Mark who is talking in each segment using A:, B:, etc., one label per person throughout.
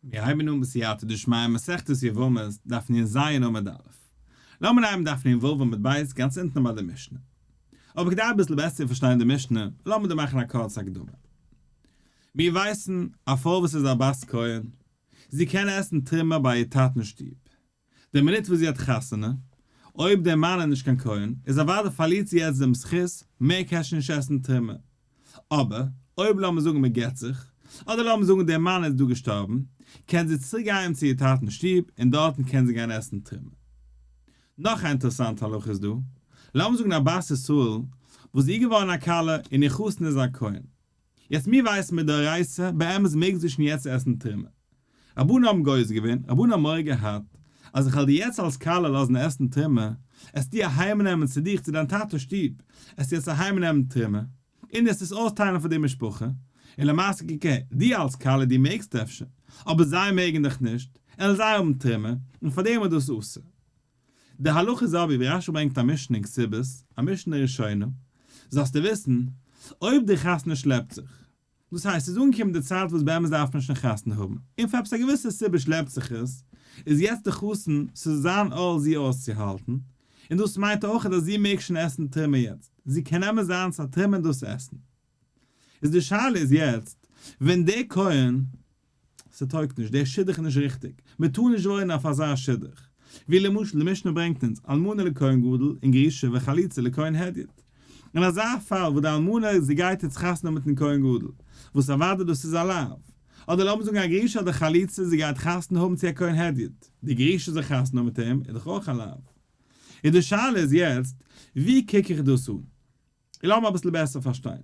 A: מיר הייבן אן בסייעתא דשמיא מסכת יבמות, דף נ ז עמוד א'. לאמיר הייבן דף נ ו עמוד ב', גאנץ אונטן ביי די משנה. אבער כדי אביסל בעסער צו פארשטיין די משנה, לאמיר דא מאכן א קורצע הקדמה. מיר ווייסן, א פרוי וואס איז א בת כהן, זי קען עסן תרומה ביי איר טאטנ'ס שטוב. די מינוט וואס זי האט חתונה, אויב דער מאן איז נישט קיין כהן, איז אוודאי פארלירט זי יעצט דעם זכות, מער קען זי נישט עסן תרומה. אבער, אויב לאמיר זאגן מען גט זיך, אדער לאמיר זאגן דער מאן איז דא געשטארבן, קען זי צוריק גיין צו איר טאטנ'ס שטוב און דארטן קען זי גיין עסן תרומה. נאך א אינטערעסאנטע הלכה איז דא, לאמיר זאגן א בת ישראל וואס איז געווארן א כלה און איר חתן איז א כהן. יעצט מיר ווייסן מדאורייתא באמת מעג זי שוין יעצט עסן תרומה. רבנן האבן גוזר געווען, רבנן האבן מורא געהאט, אז איך וועל דיר יעצט אלס כלה לאזן עסן תרומה, עסטו אהיים נעמען צו דיך צו דיין טאטע'ס שטוב, עסטו יעצט אהיים נעמען תרומה, און עסט עס אויסטיילן פאר די משפחה, און למעשה קוק אהער, דו אלס כלה דו מעגסט אפשר, אבער זיי מעגן דאך נישט, וועלן זיי האבן תרומה, און פארדעם איז דאס אסור. די הלכה איז אבער ווי רשי ברענגט א משנה אין כתובות, א משנה ראשונה, זאלסטו וויסן, אויב די חתונה שלעפט זיך, דאס הייסט ס'איז אנגעקומען די צייט וואס באמת דארף מען שוין חתונה האבן, און פאר עפעס א געוויסע סיבה שלעפט זיך עס, איז יעצט די חתן, ס'איז זיין עול זי אויסצוהאלטן, און דאס מיינט אויך אז זי מעג שוין עסן תרומה יעצט, זי קען נעמען זיינס א תרומה און דאס עסן. איז די שאלה איז יעצט, ווען דער כהן, ס'טויגט נישט, דער שידוך איז נישט ריכטיג, מ'טאר נישט וואוינען אויף אזא שידוך, ווי למשל די משנה ברענגט אונז, אלמנה לכהן גדול און גרושה וחלוצה לכהן הדיוט. אין אזא פאל וואס די אלמנה זי גייט יעצט חתונה האבן מיטן כהן גדול, וואס אוודאי דאס איז א לאו, אדער לאמיר זאגן א גרושה אדער חלוצה זי גייט חתונה האבן צו א כהן הדיוט, די גרושה זאל חתונה האבן מיט אים איז דאך אויך א לאו. איז די שאלה איז יעצט, ווי קוק איך דאס אן? און לאמיר אביסל בעסער פארשטיין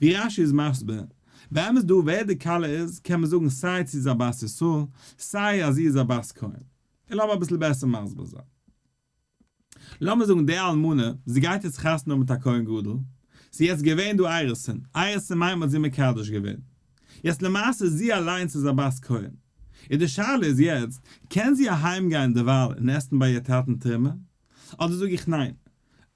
A: ווי רש י איז מסביר, באמת דא ווער די כלה איז קען מען זאגן סיי צו זי איז א בת ישראל סיי אז זי איז א בת כהן. און לאמיר אביסל בעסער מסביר זיין. לאמיר זאגן די אלמנה זי גייט יעצט חתונה האבן מיט א כהן גדול, ס'איז יעצט געווען דא אירוסין, אירוסין מיינט מ'האט זי מקדש געווען, יעצט למעשה זי אליינס איז א בת כהן, און די שאלה איז יעצט קען זי אהיים גיין דערווייל און עסן ביי איר טאטן תרומה, אדער זאג איך ניין,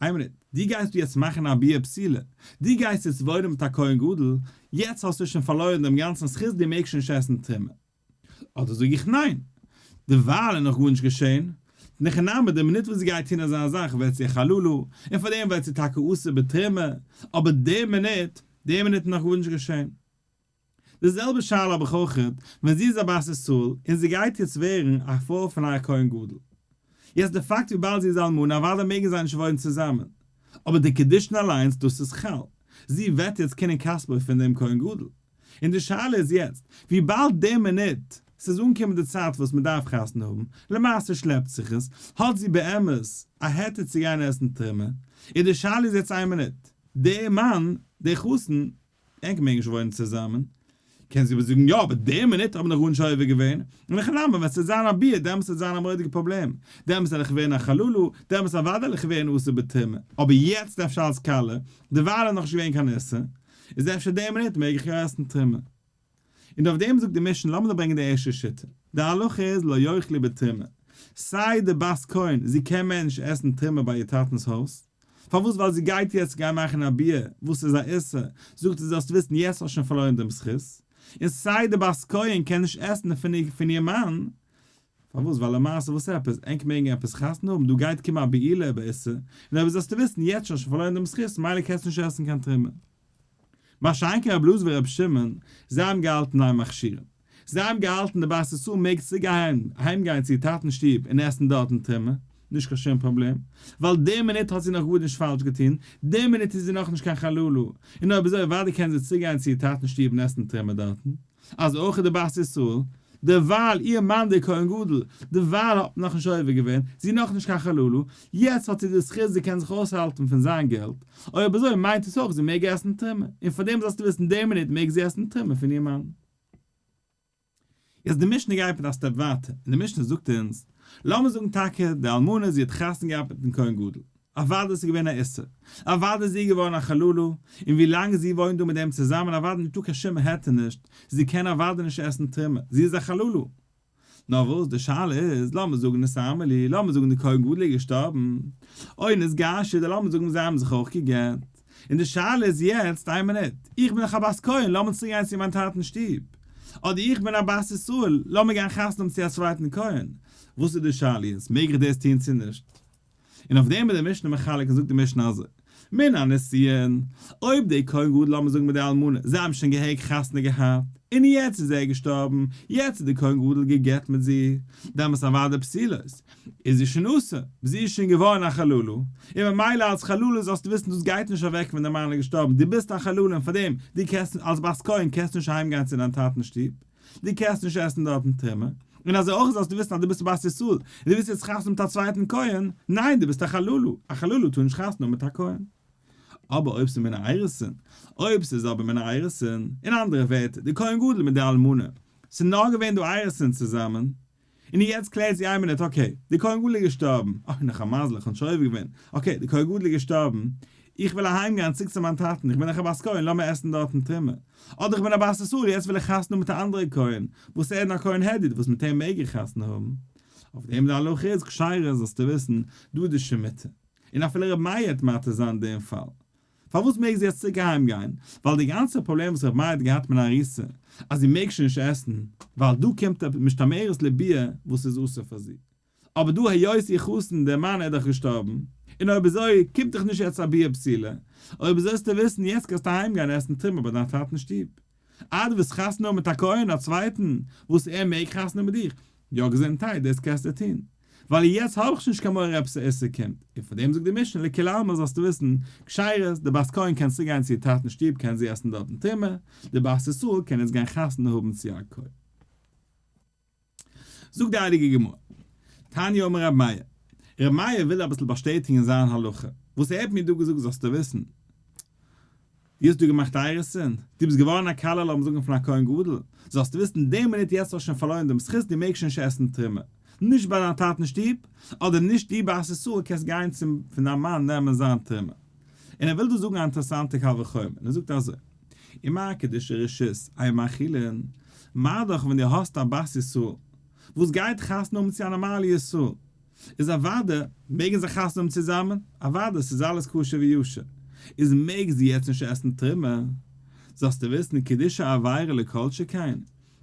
A: איין מינוט, דו גייסט דא יעצט מאכן א ביאה פסולה, דו גייסט יעצט וואוינען מיט א כהן גדול, יעצט האסטו שוין פארלוירן דעם גאנצן זכות דו מעגסט שוין נישט עסן תרומה. אדער זאג איך ניין, דערווייל איז נאך גארנישט געשען, אין הכי נמי די מינוט וואס זי גייט טון אזא זאך ווערט זי א חללה, און פארדעם ווערט זי טאקע אסור בתרומה, אבער די מינוט, די מינוט איז נאך גארנישט געשען. די זעלבע שאלה האב איך אויכעט ווען זי איז א בת ישראל און זי גייט יעצט ווערן א פרוי פון א כהן גדול. יעצט די פאקט וויבאלד זי איז אלמנה אוודאי מעגן זיי נישט וואוינען צוזאמען. אבער די קידושין אליינס דאס איז חל. זי וועט יעצט קענען כספו פון דעם כהן גדול. און די שאלה איז יעצט וויבאלד די מינוט ס'איז אנגעקומען די צייט וואס מ'דארף חתונה האבן, למעשה שלעפט זיך עס, האט זי באמת א היתר צו גיין עסן תרומה? און די שאלה איז יעצט איין מינוט, דער מאן, דער חתן, ענק מעגן נישט וואוינען צוזאמען. קען זי אבער זאגן יא אבער די מינוט האב איך נאך גארנישט עובר געווען, אין הכי נמי ווען ס'וועט זיין א ביאה דעמאלטס וועט זיין א מורא'דיגע פראבלעם, דעמאלטס וועל איך ווערן א חללה, דעמאלטס אוודאי וועל איך ווערן אסור בתרומה, אבער יעצט אפשר אלס כלה, דערווייל איז נאכנישט געווען קיין איסור, איז אפשר די מינוט מעג איך יא עסן תרומה. און אויף דעם זאגט די משנה, לאמיר דא ברענגען די ערשטע שיטה, די הלכה איז לא יאכלו בתרומה, סיי די בת כהן זי קען מער נישט עסן תרומה ביי איר טאטנ'ס הויז, פארוואס ווייל זי גייט יעצט גיין מאכן א ביאה וואס איז א איסור, זאגט זי זאלסט וויסן יעצט האסט שוין פארלוירן דעם זכות, און סיי די בת כהן קען נישט עסן פון איר מאן, פארוואס ווייל למעשה וואס עפעס, ענק מעגן עפעס חתונה האבן, דא גייט קומען א בעילה באיסור, און אויב זאלסטו וויסן יעצט שוין פארלוירן דעם זכות מילא קענסטו נישט עסן קיין תרומה. מה שאין כן רבי אלעזר ורבי שמעון, זיי האבן געהאלטן אין מכשירין. זיי האבן געהאלטן די בת ישראל מעג צוריק אהיים גיין צו איר טאטנ'ס שטוב און עסן דארטן תרומה, נישט קיין שום פראבלעם, ווייל די מינוט האט זי נאך גארנישט פאלש געטון, די מינוט איז זי נאכנישט קיין חללה, און אויב אזוי אוודאי קען זי צוריק גיין צו איר טאטנ'ס שטוב און עסן תרומה דארטן. אז אויך די בת ישראל, דערווייל איר מאן דער כהן גדול, דערווייל האט מען נאכנישט עובר געווען, זי איז נאכנישט קיין חללה, יעצט האט זי די זכות זי קען זיך אויסהאלטן פון זיין געלט, אויב אזוי מיינט עס אויך זי מעג עסן תרומה, און פאר דעם זאלסטו וויסן די מינוט מעג זי עסן תרומה פון איר מאן. יעצט די משנה גייט מיט א step ווייטער, און די משנה זאגט אונז, לאמיר זאגן טאקע די אלמנה זי האט חתונה געהאט מיטן כהן גדול, אוודאי ס'איז געווען א איסור, אוודאי איז זי געווארן א חללה, און ווי לאנג זי וואוינט דא מיט דעם צוזאמען אוודאי נישטא קיין שום היתר נישט, זי קען אוודאי נישט עסן תרומה, זי איז א חללה. נאר וואס די שאלה איז, לאמיר זאגן נתארמלו, לאמיר זאגן די כהן גדול איז געשטארבן, או נתגרשו, אדער לאמיר זאגן זיי האבן זיך אויך גע'גט, און די שאלה איז יעצט, איין מינוט, איך בין דאך א בת כהן, לאמיר צוריק גיין צו מיין טאטנ'ס שטוב. אדער איך בין א בת ישראל, לאמיר גיין חתונה האבן צו א צווייטן כהן, וואס איז די שאלה יעצט, מעג איך דאס טון צו נישט? און אויף דעם איז די משנה מחלק און זאגט די משנה אזוי, מן הנישואין, אויב דער כהן גדול לאמיר זאגן מיט די אלמנה, זיי האבן שוין געהעריג חתונה געהאט, און יעצט איז ער געשטארבן, יעצט איז דער כהן גדול גע'גט מיט זי, דעמאלטס אוודאי פסולות, איז זי שוין אסור, זי איז שוין געווארן א חללה, און ממילא אלס חללה זאלסטו וויסן דאס גייט נישט אוועק ווען דער מאן איז געשטארבן, דו ביסט א חללה און פארדעם, דו קענסט, אלס בת כהן קענסטו נישט אהיים גיין צו דיין טאטנ'ס שטוב. דו קענסט נישט עסן דארטן תרומה, און אזוי אויך זאלסטו וויסן אז דו ביסט בת ישראל, און דו ווילסט יעצט חתונה מיט א צווייטן כהן, ניין דו ביסט א חללה, א חללה טאר נישט חתונה האבן מיט א כהן. אבער אויב ס'איז מן האירוסין, אויב ס'איז אבער מן האירוסין, אין אנדערע ווערטער, די כהן גדול מיט די אלמנה, ס'איז נאר געווען דא אירוסין צוזאמען, און יעצט קלערט זי איין מינוט, okay, די כהן גדול איז געשטארבן, אוי נאך א מזל איך האב נישט עובר געווען, okay, די כהן גדול איז געשטארבן, איך וויל אהיים גיין צוריק צו מיין טאטן, איך בין דאך א בת כהן, לאמיר עסן דארטן תרומה. אדער איך בין א בת ישראל, יעצט וויל איך חתונה האבן מיט א אנדערע כהן, וואס ער איז א כהן הדיוט, וואס מיט אים מעג איך חתונה האבן. אויף דעם די הלכה איז כשרה, זאלסטו וויסן, דא איז די שמיטה. און אפילו רבי מאיר וועט מתיר זיין דעם פאל. פארוואס מעג זי יעצט צוריק אהיים גיין? ווייל די גאנצע פראבלעם וואס רבי מאיר האט געהאט מיט ארוסה, אז זי מעג שוין נישט עסן, ווייל דא קומט עפעס משתמרת לביאה וואס איז אסור פאר זי. אבער דא היות איר חתן דער מאן איז דאך געשטארבן, און אויב אזוי קומט דאך נישט יעצט א ביאה פסולה, אויב אזוי זאלסטו וויסן יעצט קענסטו אהיים גיין עסן תרומה ביי דיין טאטן שטוב. אה דו ווילסט חתונה האבן מיט א כהן א צווייטן וואס ער מעג חתונה האבן מיט דיך, יא געזונטהייט דאס קענסטו טון, ווייל יעצט האב איך שוין נישט קיין מורא עפעס א איסור קומט, און פאר דעם זאגט די משנה לכולי עלמא זאלסטו וויסן, כשרות, די בת כהן קען צוגיין צו איר טאטן שטוב קען זי עסן דארטן תרומה, די בת ישראל קען יעצט גיין חתונה האבן צו א כהן. זאגט די הייליגע גמרא, תניא אמר רבי מאיר, רבי מאיר וויל אביסל באשטעטיגן זיין הלכה, וואס ער האט מיר דא געזאגט זאלסטו וויסן, דו האסט דא געמאכט אירוסין, דו ביסט געווארן א כלה לאמיר זאגן פון א כהן גדול, זאלסטו וויסן די מינוט יעצט האסט שוין פארלוירן דעם זכות דו מעגסט שוין נישט עסן תרומה, נישט ביי דיין טאטן שטוב, אדער נישט דו בת ישראל קענסט גיין צום פון דיין מאן נעמען זיין תרומה. און ער וויל דא זאגן א אינטערעסאנטע קל וחומר, און ער זאגט אזוי, ומה קידושי רשות אין מאכילין, מה דאך ווען דו האסט א בת ישראל וואס גייט חתונה האבן צו א נארמאלע ישראל, איז אוודאי מעגן זיי חתונה האבן צוזאמען, אוודאי ס'איז אלעס כשר וישר, איז מעג זי יעצט נישט עסן תרומה, זאלסטו וויסן קידושי עבירה לא כל שכן,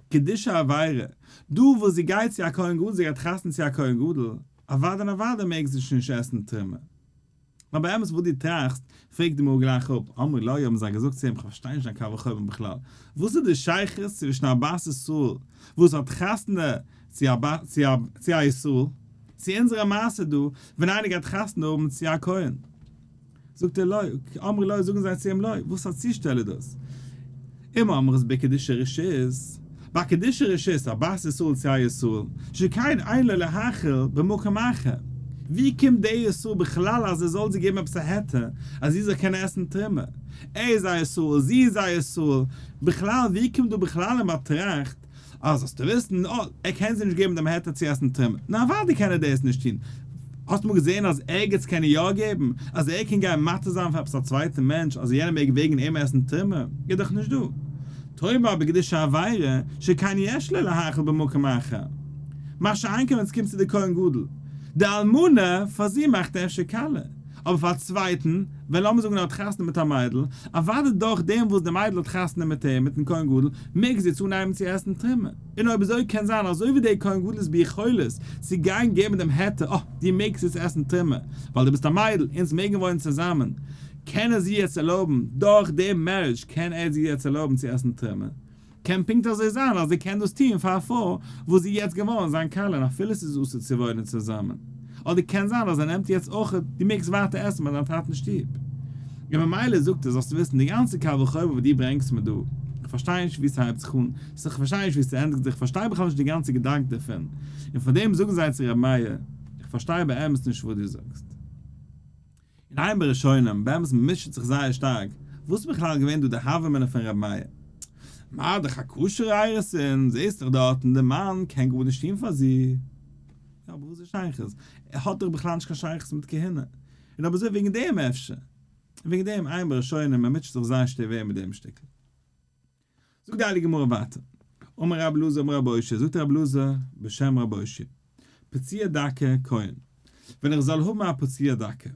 A: קידושי עבירה, דא וואס זי גייט צו א כהן גדול, זי גייט חתונה צו א כהן גדול, אוודאי און אוודאי מעג זי שוין נישט עסן תרומה. נאר באמת וואס דו טראכסט, פרעגט די גמרא גלייך אפ, אמרו לו, האבן זיי געזאגט צו אים, כ'פארשטיי נישט דיין קל וחומר בכלל, וואס איז די שייכות צווישן א בת ישראל וואס האט חתונה צו א צו א ישראל, צו אונזערע מעשה דא ווען איינער גייט חתונה האבן צו א כהן? זאגט ער לא, אמרו לו, זאגן זיי צו אים לא, וואס א צושטעל איז דאס? אם אמרת בקידושי רשות, ביי קידושי רשות א בת ישראל צו א ישראל, שכן אין לו להאכיל במקום אחר, ווי קומט דער ישראל בכלל אז ער זאל זי געבן עפעס א היתר אז זי זאל קענען עסן תרומה? ער איז א ישראל, זי איז א ישראל, בכלל ווי קומט דא בכלל אין באטראכט אה, זאלסטו וויסן, אה, ער קען זיי נישט געבן דעם היתר צו עסן תרומה. נו, אוודאי קען ער דאס נישט טון. האסט אמאל געזען אז ערגעץ קען ער יא געבן? אז ער קען גיין מתיר זיין פאר עפעס א צווייטן מענטש אז יענער מעג וועגן אים עסן תרומה, איז דאך נישט דא. תאמר בקידושי עבירה, שכן יש לו להאכיל במקום אחר. מה שאין כן ווען עס קומט צו די כהן גדול. די אלמנה, פאר זי מאכט ער אפשר קאלע. אבער פאר א צווייטן, ווען לאמיר זאגן ער האט חתונה מיט א מיידל, אוודאי דורך דעם וואס די מיידל האט חתונה מיט אים, מיטן כהן גדול, מעג זי יעצט אנהייבן צו עסן תרומה. און אויב אזוי קען זיין אזוי ווי דער כהן גדול איז ביכולת צו גיין געבן דעם היתר, אה, דו מעגסט יעצט עסן תרומה, ווייל דו ביסט א מיידל, אונז מעגן וואוינען צוזאמען, קען ער זי יעצט ערלויבן, דורך דעם marriage קען ער זי יעצט ערלויבן צו עסן תרומה. קען פונקט אזוי זיין אז ער קען דאס טוען פאר א פרוי וואס איז יעצט געווארן זיין כלה און אפילו ס'איז אסור צו וואוינען צוזאמען. אדער קען זיין אז ער נעמט יעצט אויך דו מעגסט ווייטער עסן ביי דיין טאטן שטוב. און ממילא זאגט ער זאלסטו וויסן די גאנצע קל וחומר וואס דו ברענגסט מיר דא, איך פארשטיי נישט וואו ס'הייבט זיך אן, איך פארשטיי נישט וואו ס'ענדיגט זיך, איך פארשטיי בכלל נישט די גאנצע געדאנק דערפון. און פאר דעם זאגן זיי צו רבי מאיר, איך פארשטיי באמת נישט וואס דו זאגסט. און עיין בראשונים, באמת מ'מוטשעט זיך זייער שטארק, וואס איז בכלל געווען דא די הוה אמינא פון רבי מאיר? מה דאך א כשר'ע אירוסין, זעסט דאך דארטן די מאן קען גארנישט טון פאר זי. יא אבער וואס איז שייכות? ער האט דאך בכלל נישט קיין שייכות מיט כהונה. און אויב אזוי וועגן דעם אפשר. און וועגן דעם עיין בראשונים, מ'מוטשעט זיך זייער שווער מיט דעם שטיקל. זאגט די הייליגע גמרא ווייטער, אמר רבי אלעזר אמר רבי אושעיא, זאגט רבי אלעזר בשם רבי אושעיא, פצוע דכא כהן, ווען איך זאל האבן א פצוע דכא,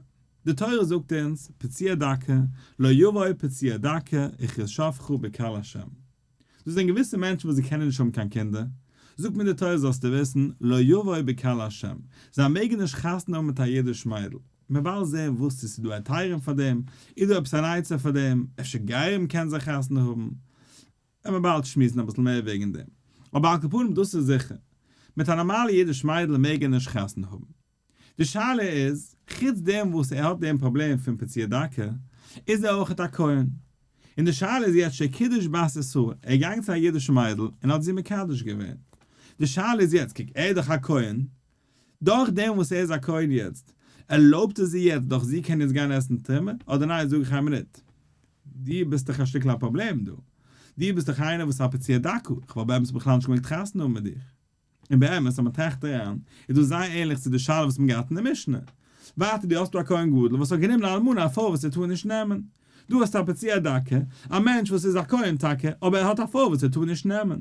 A: די תורה זאגט אונז, פצוע דכא, לא יבוא פצוע דכא וכרות שפכה בקהל השם. דאס זענען געוויסע מענטשן וואס זיי קענען נישט האבן קיין קינדער, זאגט מיר די תורה זאלסטו וויסן, לא יבוא בקהל השם, זיי מעגן נישט חתונה האבן מיט א אידיש מיידל. מען וועל זען וואס צו ס'איז דא היתרים פאר דעם, איז דא עפעס אן עצה פאר דעם, אפשר גרים קען זיי חתונה האבן, וועלן מיר באלד שמועסן אביסל מער וועגן דעם. אבער על כל פנים דאס איז זיכער, מיט א נארמאלע אידיש מיידל מעג ער נישט חתונה האבן. די שאלה איז, חוץ דעם וואס ער האט דעם פראבלעם פון פצוע דכא, איז ער אויכעט א כהן. און די שאלה איז יעצט שקידש בת ישראל, ער איז געגאנגען צו א אידיש מיידל און האט זי מקדש געווען. די שאלה איז יעצט, קוק, ער איז דאך א כהן, דורך דעם וואס ער איז א כהן יעצט, ערלויבט ער זי יעצט דורך זי קען יעצט גיין עסן תרומה, אדער ניין זאג איך איין מינוט, דו ביסט דאך א שטיקל א פראבלעם דא, דו ביסט דאך איינער וואס איז א פצוע דכא, איך וואלט באמת בכלל נישט געמעגט חתונה האבן מיט דיך. און באמת אז מען טראכט אריין, איז דאס זייער ענליך צו די שאלה וואס מען געהאט אין די משנה. ווייטער דו האסט דא א כהן גדול וואס האט גענומען א אלמנה א פרוי וואס ער טאר נישט נעמען. דא האסטו א פצוע דכא, א מענטש וואס איז א כהן טאקע, אבער ער האט א פרוי וואס ער טאר נישט נעמען.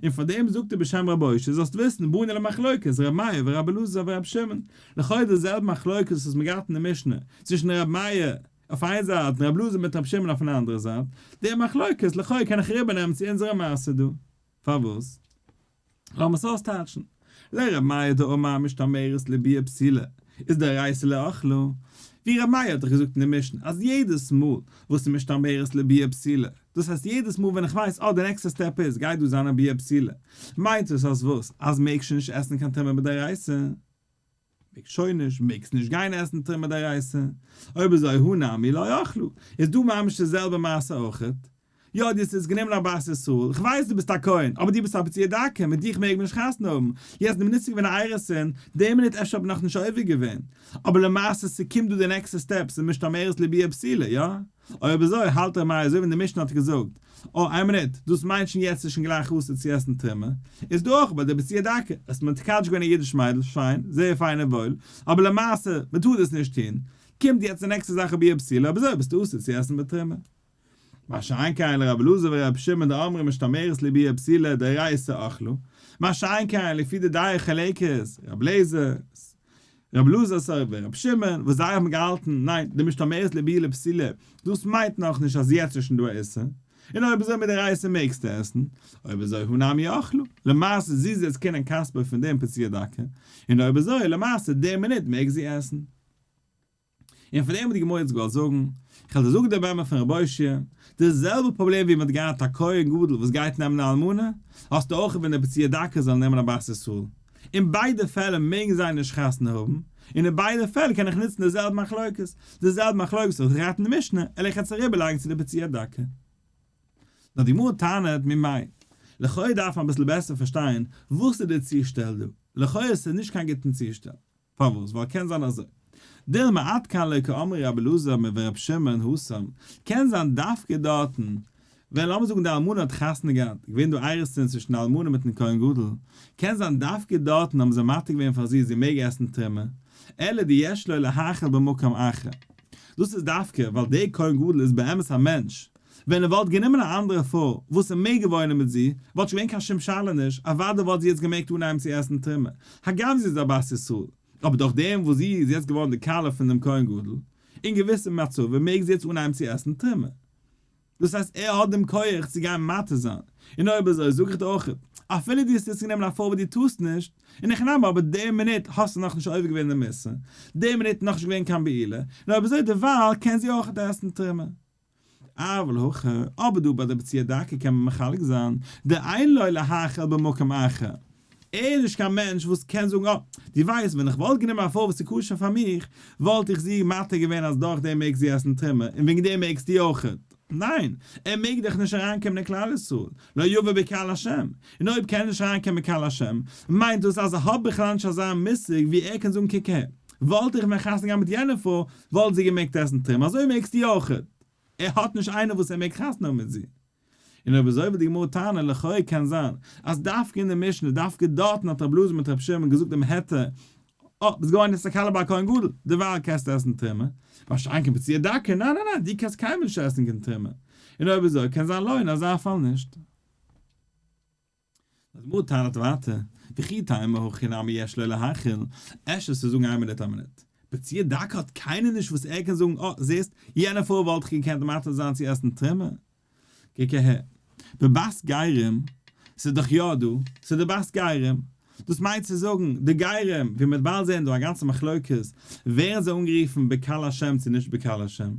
A: און פאר דעם זאגט ער בשם רבי אושעיא זאלסט וויסן באנו למחלוקת ר' מאיר ורבי אלעזר ור' שמעון, לכאו' די זעלבע מחלוקת וואס מען געהאט אין די משנה צווישן ר' מאיר אויף איין זייט און רבי אלעזר מיט ר' שמעון אויפן אנדערע זייט, די מחלוקת לכאו' קען איך אריבער נעמען צו אונזערע מעשה דא. פארוואס? לאמיר עס אויסטייטשן. לר' מאיר דאמר משתמרת לביאה פסולה איז דאורייתא לא אכלה, ווי ר' מאיר האט דאך געזאגט אין די משנה אז יעדעס מאל וואס איז משתמרת לביאה פסולה, דאס הייסט יעדעס מאל ווען איך ווייס אה די נעקסטע סטעפ איז גייט דא זיין א ביאה פסולה, מיינט עס אז וואס? אז מעג שוין נישט עסן קיין תרומה מדאורייתא? מעג שוין נישט, מעגסט נישט גיין עסן תרומה דאורייתא, אויב אזוי הא נמי לא אכלה, איז דא ממש די זעלבע מעשה אויכעט, יא דו האסט יעצט גענומען א בת ישראל, איך ווייס דו ביסט א כהן, אבער דו ביסט א פצוע דכא, מיט דיך מעג מען נישט חתונה האבן, יעצט די מינוט ס'איז געווען א אירוסין, די מינוט אפשר האט מען נאכנישט עובר געווען, אבער למעשה ס'קומט דא די נעקסטע סטעפ, ס'איז משתמרת לביאה פסולה, יא? אויב אזוי האלט ר' מאיר אזוי ווי אין די משנה האט געזאגט, אה איין מינוט, דאס מיינט שוין יעצט איז שוין גלייך אסור צו עסן תרומה, איז דא אויך ביי די פצוע דכא, האסט מקדש געווען א אידיש מיידל, שיין, זייער פיין און וואויל, אבער למעשה, מען טאר דאס נישט טון, קומט יעצט די נעקסטע זאך ביאה פסולה, אויב אזוי ביסטו אסור צו עסן בתרומה. מה שאין כן לרבי אלעזר ורבי שמעון דאמרי משתמרת לביאה פסולה דאורייתא אכלה, מה שאין כן לפי די דעה חולקת רבי אליעזר, רבי אלעזר סארי ורבי שמעון וואס זיי האבן געהאלטן ניין די משתמרת לביאה לפסולה דאס מיינט נאכנישט אז יעצט איז שוין דא א איסור און אויב אזוי מדאורייתא מעגסטו עסן אויב אזוי הא נמי אכלה למעשה זי איז יעצט קנין כספו פון דעם פצוע דכא און אויב אזוי למעשה די מינוט מעג זי עסן. און פון דעם האט די גמרא יעצט געוואלט זאגן, איך וועל דיר זאגן די מימרא פון רבי אושעיא, די זעלבע פראבלעם ווי מען האט געהאט א כהן גדול וואס גייט נעמען א אלמנה, האסטו אויך ווען די פצוע דכא זאל נעמען א בת ישראל. אין ביידע פעלער מעגן זיי נישט חתונה האבן, און אין ביידע פעלער קען איך נוצן די זעלבע מחלוקת, די זעלבע מחלוקת וואס איך געהאט אין די משנה, וועל איך יעצט אריבערלייגן צו די פצוע דכא. נאר די גמרא טענה'ט ממאי. לכאו' דארף מען אביסל בעסער פארשטיין וואס איז די צושטעל דא, לכאו' עס איז נישט קיין גוטן צושטעל. פארוואס? ווייל קען זיין אזוי. דילמא עד כאן לא קאמרי רבי אלעזר ורבי שמעון התם, קען זיין דווקא דארטן ווען לאמיר זאגן די אלמנה האט חתונה געהאט, געווען דא אירוסין צווישן די אלמנה מיטן כהן גדול, קען זיין דווקא דארטן האבן זיי מתיר געווען פאר זי זי מעג עסן תרומה, אלא דיש לו להאכיל במקום אחר. דאס איז דווקא ווייל דער כהן גדול איז באמת א מענטש, ווען ער וואלט גענומען א אנדערע פרוי וואס ער מעג וואוינען מיט זי, וואלט שוין געווען קיין שום שאלה נישט, אוודאי וואלט זי יעצט געמעגט אנהייבן צו עסן תרומה, הגם זי איז א בת ישראל, אבער דורך דעם וואס זי איז יעצט געווארן די כלה פון דעם כהן גדול, אין געוויסע מצבים מעג זי יעצט אנהייבן צו עסן תרומה. דאס הייסט ער האט דעם כח צו גיין מתיר זיין, און אויב אזוי זאג איך דיר אויך, אפילו דו האסט יעצט גענומען א פרוי וואס דו טארסט נישט, אין הכי נמי אבער די מינוט האסטו נאכנישט עובר געווען דעם איסור, די מינוט איז נאכנישט געווען קיין בעילה, און אויב אזוי דערווייל קען זי אויך עסן תרומה. אבל הכא, אבער דא ביי די פצוע דכא קען מען מחלק זיין, דאין לו להאכיל במקום אחר. ער איז נישט קיין מענטש וואס קען זאגן אה, דו ווייסט ווען איך וואלט גענומען א פרוי וואס איז כשר פאר מיך, וואלט איך זי מתיר געווען אז דורך דעם מעג זי עסן תרומה, און וועגן דעם מעגסטו אויכעט. ניין, ער מעג דאך נישט אריינקומען אין כלל ישראל, לא יבא בקהל השם. און אויב קען ער נישט אריינקומען אין קהל השם, מיינט דאס אז ער האט בכלל נישט אזא מושג ווי ער קען זאגן קוק אהער, וואלט איך ווען חתונה געהאט מיט יענע פרוי, וואלט זי געמעגט עסן תרומה, אזוי מעגסטו אויכעט. ער האט נישט איינער וואס ער מעג חתונה האבן מיט זי. און אויב אזוי וועט די גמרא טענה'ן, לכאו' קען זיין אז דווקא אין די משנה, דווקא דארטן האט רבי אלעזר מיט רבי שמעון געזאגט דעם היתר, אה, ביסט געווארן יעצט א כלה ביי א כהן גדול, דערווייל קענסטו עסן תרומה, מה שאין כן פצוע דכא, ניין ניין ניין, דו קענסט קיינמאל נישט עסן קיין תרומה. און אויב אזוי קען זיין לא אין אזא פאל נישט. די גמרא טענה'ט ווייטער, וכי תימא הכי נמי יש לו להאכיל, אפשר צו זאגן איין מינוט א מינוט, פצוע דכא האט קיינער נישט וואס ער קען זאגן אה זעסט, יענע פרוי וואלט איך געקענט מתיר זיין צו עסן תרומה. קוק אהער. בבת גרים, ס'איז דאך יא דא, ס'איז די בת גרים. דאס מיינט צו זאגן, די גרים, ווי מ'וועט באלד זען דא א גאנצע מחלוקת, ווערן זיי אנגערופן בקהל השם צו נישט בקהל השם.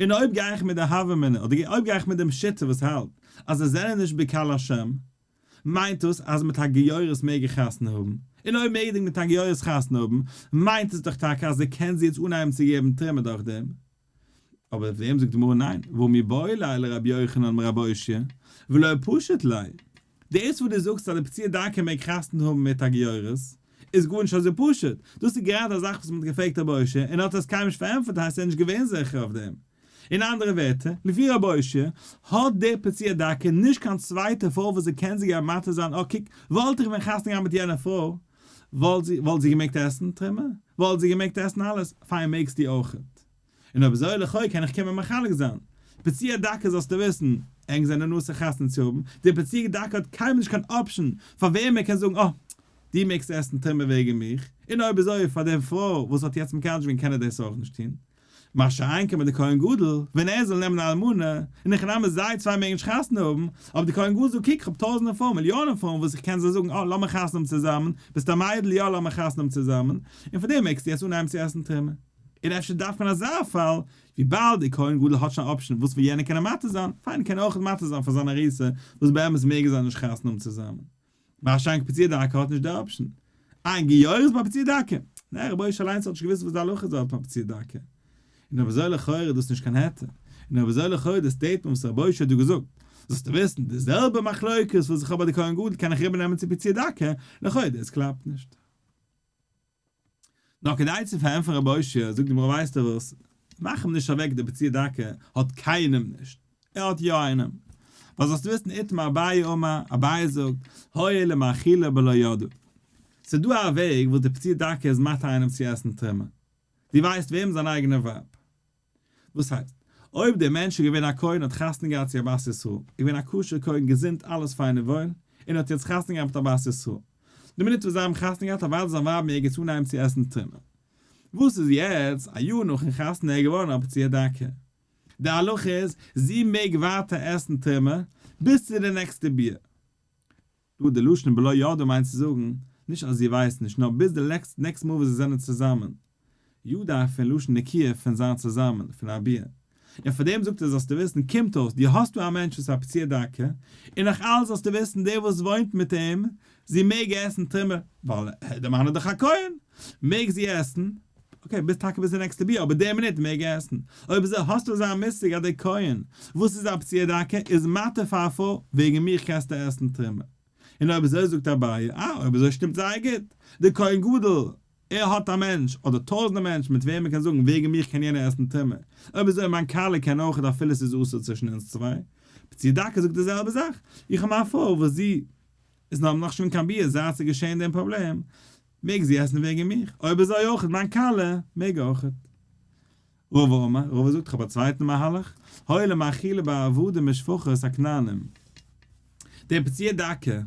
A: און אויב גיי איך מיט די הוה אמינא, אדער אויב גיי איך מיט דעם שיטה וואס האלט אז זיי זענען נישט בקהל השם, מיינט דאס אז מיט א גיורת מעג איך חתונה האבן? און אויב מעג איך מיט א גיורת חתונה האבן, מיינט עס דאך טאקע אז ער קען זי יעצט אנהייבן צו געבן תרומה דורך דעם. אבער אויף דעם זאגט די גמרא ניין, והא מיבעי ליה לרבי יוחנן מרבי אושעיא, ולא פשיט ליה. דאס וואס דו זאגסט אז די פצוע דכא מעג חתונה האבן מיט א גיורת, איז גארנישט אזוי פשוט. דאס איז גראדע א זאך וואס מען האט געפרעגט רבי אושעיא און ער האט עס קיינמאל נישט פארענטפערט הייסט ער איז נישט געווען זיכער אויף דעם. אין אנדערע ווערטער, לפי רבי אושעיא, האט דער פצוע דכא נישט קיין צווייטע פרוי וואס ער קען זי גיין מתיר זיין, אה קוק, וואלט איך ווען חתונה געהאט מיט יענע פרוי, וואלט זי, וואלט זי געמעגט עסן תרומה? וואלט זי געמעגט עסן אלעס? פיין מעגסטו אויכעט. און אויב אזוי לכאו' קען איך קומען מחלק זיין. פצוע דכא זאלסטו וויסן, ענק זענען אסור חתונה צו האבן, דער פצוע דכא האט קיינמאל נישט קיין option פאר וועם ער קען זאגן אה, דו מעגסט עסן תרומה וועגן מיך, און אויב אזוי פאר דער פרוי וואס האט יעצט מקדש געווען קען ער דאס אויך נישט טון. מה שאין כן ביי די כהן גדול, ווען ער זאל נעמען א אלמנה, אין הכי נמי זיי צוויי מעגן נישט חתונה האבן, אבער די כהן גדול זאגט קוק כ'האב טויזענטער פרויען, מיליאנען פרויען וואס איך קען זיי זאגן אה לאמיר חתונה האבן צוזאמען, ביסט א מיידל יא לאמיר חתונה האבן צוזאמען, און פאר דעם מעגסטו יעצט אנהייבן צו עסן תרומה. און אפשר דארף מען אזא פאל, וויבאלד די כהן גדול האט שוין א option וואס פאר יענער קען ער מתיר זיין, פיין קען ער אויך מתיר זיין פאר זיין ארוסה וואס באמת מעגן זיי נישט חתונה האבן צוזאמען. מה שאין כן פצוע דכא האט נישט די option. איין גיורת ביי פצוע דכא. נע, רבי אושעיא אליינס האט נישט געוואוסט וואס די הלכה איז דארט ביי פצוע דכא. און אויב אזוי לכאורה איז דאס נישט קיין היתר. און אויב אזוי לכאורה די statement וואס רבי אושעיא האט דא געזאגט, זאלסטו וויסן, די זעלבע מחלוקת וואס איך האב ביי די כהן גדול קען איך איבערנעמען צו פצוע דכא, לכאורה דאס קלאפט נישט. נאר כדי צו פארענטפערן רבי אושעיא, זאגט די גמרא ווייסטו וואס, מאך אים נישט אוועק די פצוע דכא האט קיינעם נישט, ער האט יא איינעם. ווייל זאלסטו וויסן איתמר אביי אמר, אביי זאגט, הואיל ומאכילה בלא ידעה. ס'איז דא א וועג וואס די פצוע דכא איז מתיר איינעם צו עסן תרומה. דו ווייסט וועם? זיין אייגענע ווייב. וואס הייסט? אויב דער מענטש איז געווען א כהן האט חתונה געהאט צו א בת ישראל, איז געווען א כשר כהן געזונט אלעס פיין און וואויל, און האט יעצט חתונה געהאט מיט א בת ישראל. די מינוט וואס זיי האבן חתונה געהאט אוודאי זיין ווייב מעג יעצט אנהייבן צו עסן תרומה. וואס איז יעצט א יאר נאכן חתונה ער געווארן א פצוע דכא? די הלכה איז זי מעג ווייטער עסן תרומה ביז צו די נעקסטע ביאה. דא די לשון בלא ידעה מיינט צו זאגן, נישט אז זי ווייסט נישט, נאר ביז די נעקסט מאל וואס זיי זענען צוזאמען. ידעה פון לשון נקיה פון זיין צוזאמען, פון א ביאה. און פאר דעם זאגט ער זאלסטו וויסן, קומט אויס דו האסט דא א מענטש וואס איז א פצוע דכא, און נאך אלץ זאלסטו וויסן דער וואס וואוינט מיט אים, זי מעג עסן תרומה, ווייל דער מאן איז דאך א כהן, מעג זי עסן, okay, ביז טאקע ביז די נעקסטע ביאה, אבער די מינוט מעג ער עסן. אויב אזוי האסטו אזא מושג אז דער כהן וואס איז א פצוע דכא איז מתיר פאר א פרוי, וועגן מיך קענסטו עסן תרומה. און אויב אזוי זאגט אביי, אה, אויב אזוי שטימט זייער גוט, דער כהן גדול, ער האט א מענטש, אדער טויזנטער מענטשן מיט וועם ער קען זאגן וועגן מיך קען יענער עסן תרומה, אויב אזוי מיין כלה קען אויכעט אפילו ס'איז אסור צווישן אונז צוויי. פצוע דכא זאגט די זעלבע זאך, איך האב מיין פרוי וואס זי איז נאך נאך שוין קיין ביאה זייט ס'איז געשען דעם פראבלעם, מעג זי עסן וועגן מיך, אויב אזוי אויכעט מיין כלה מעג אויכעט. רבא אמר, רבא זאגט איך האב א צווייטן מהלך, הואיל ומאכילה בעבדים ושפחות הכנענים. דער פצוע דכא,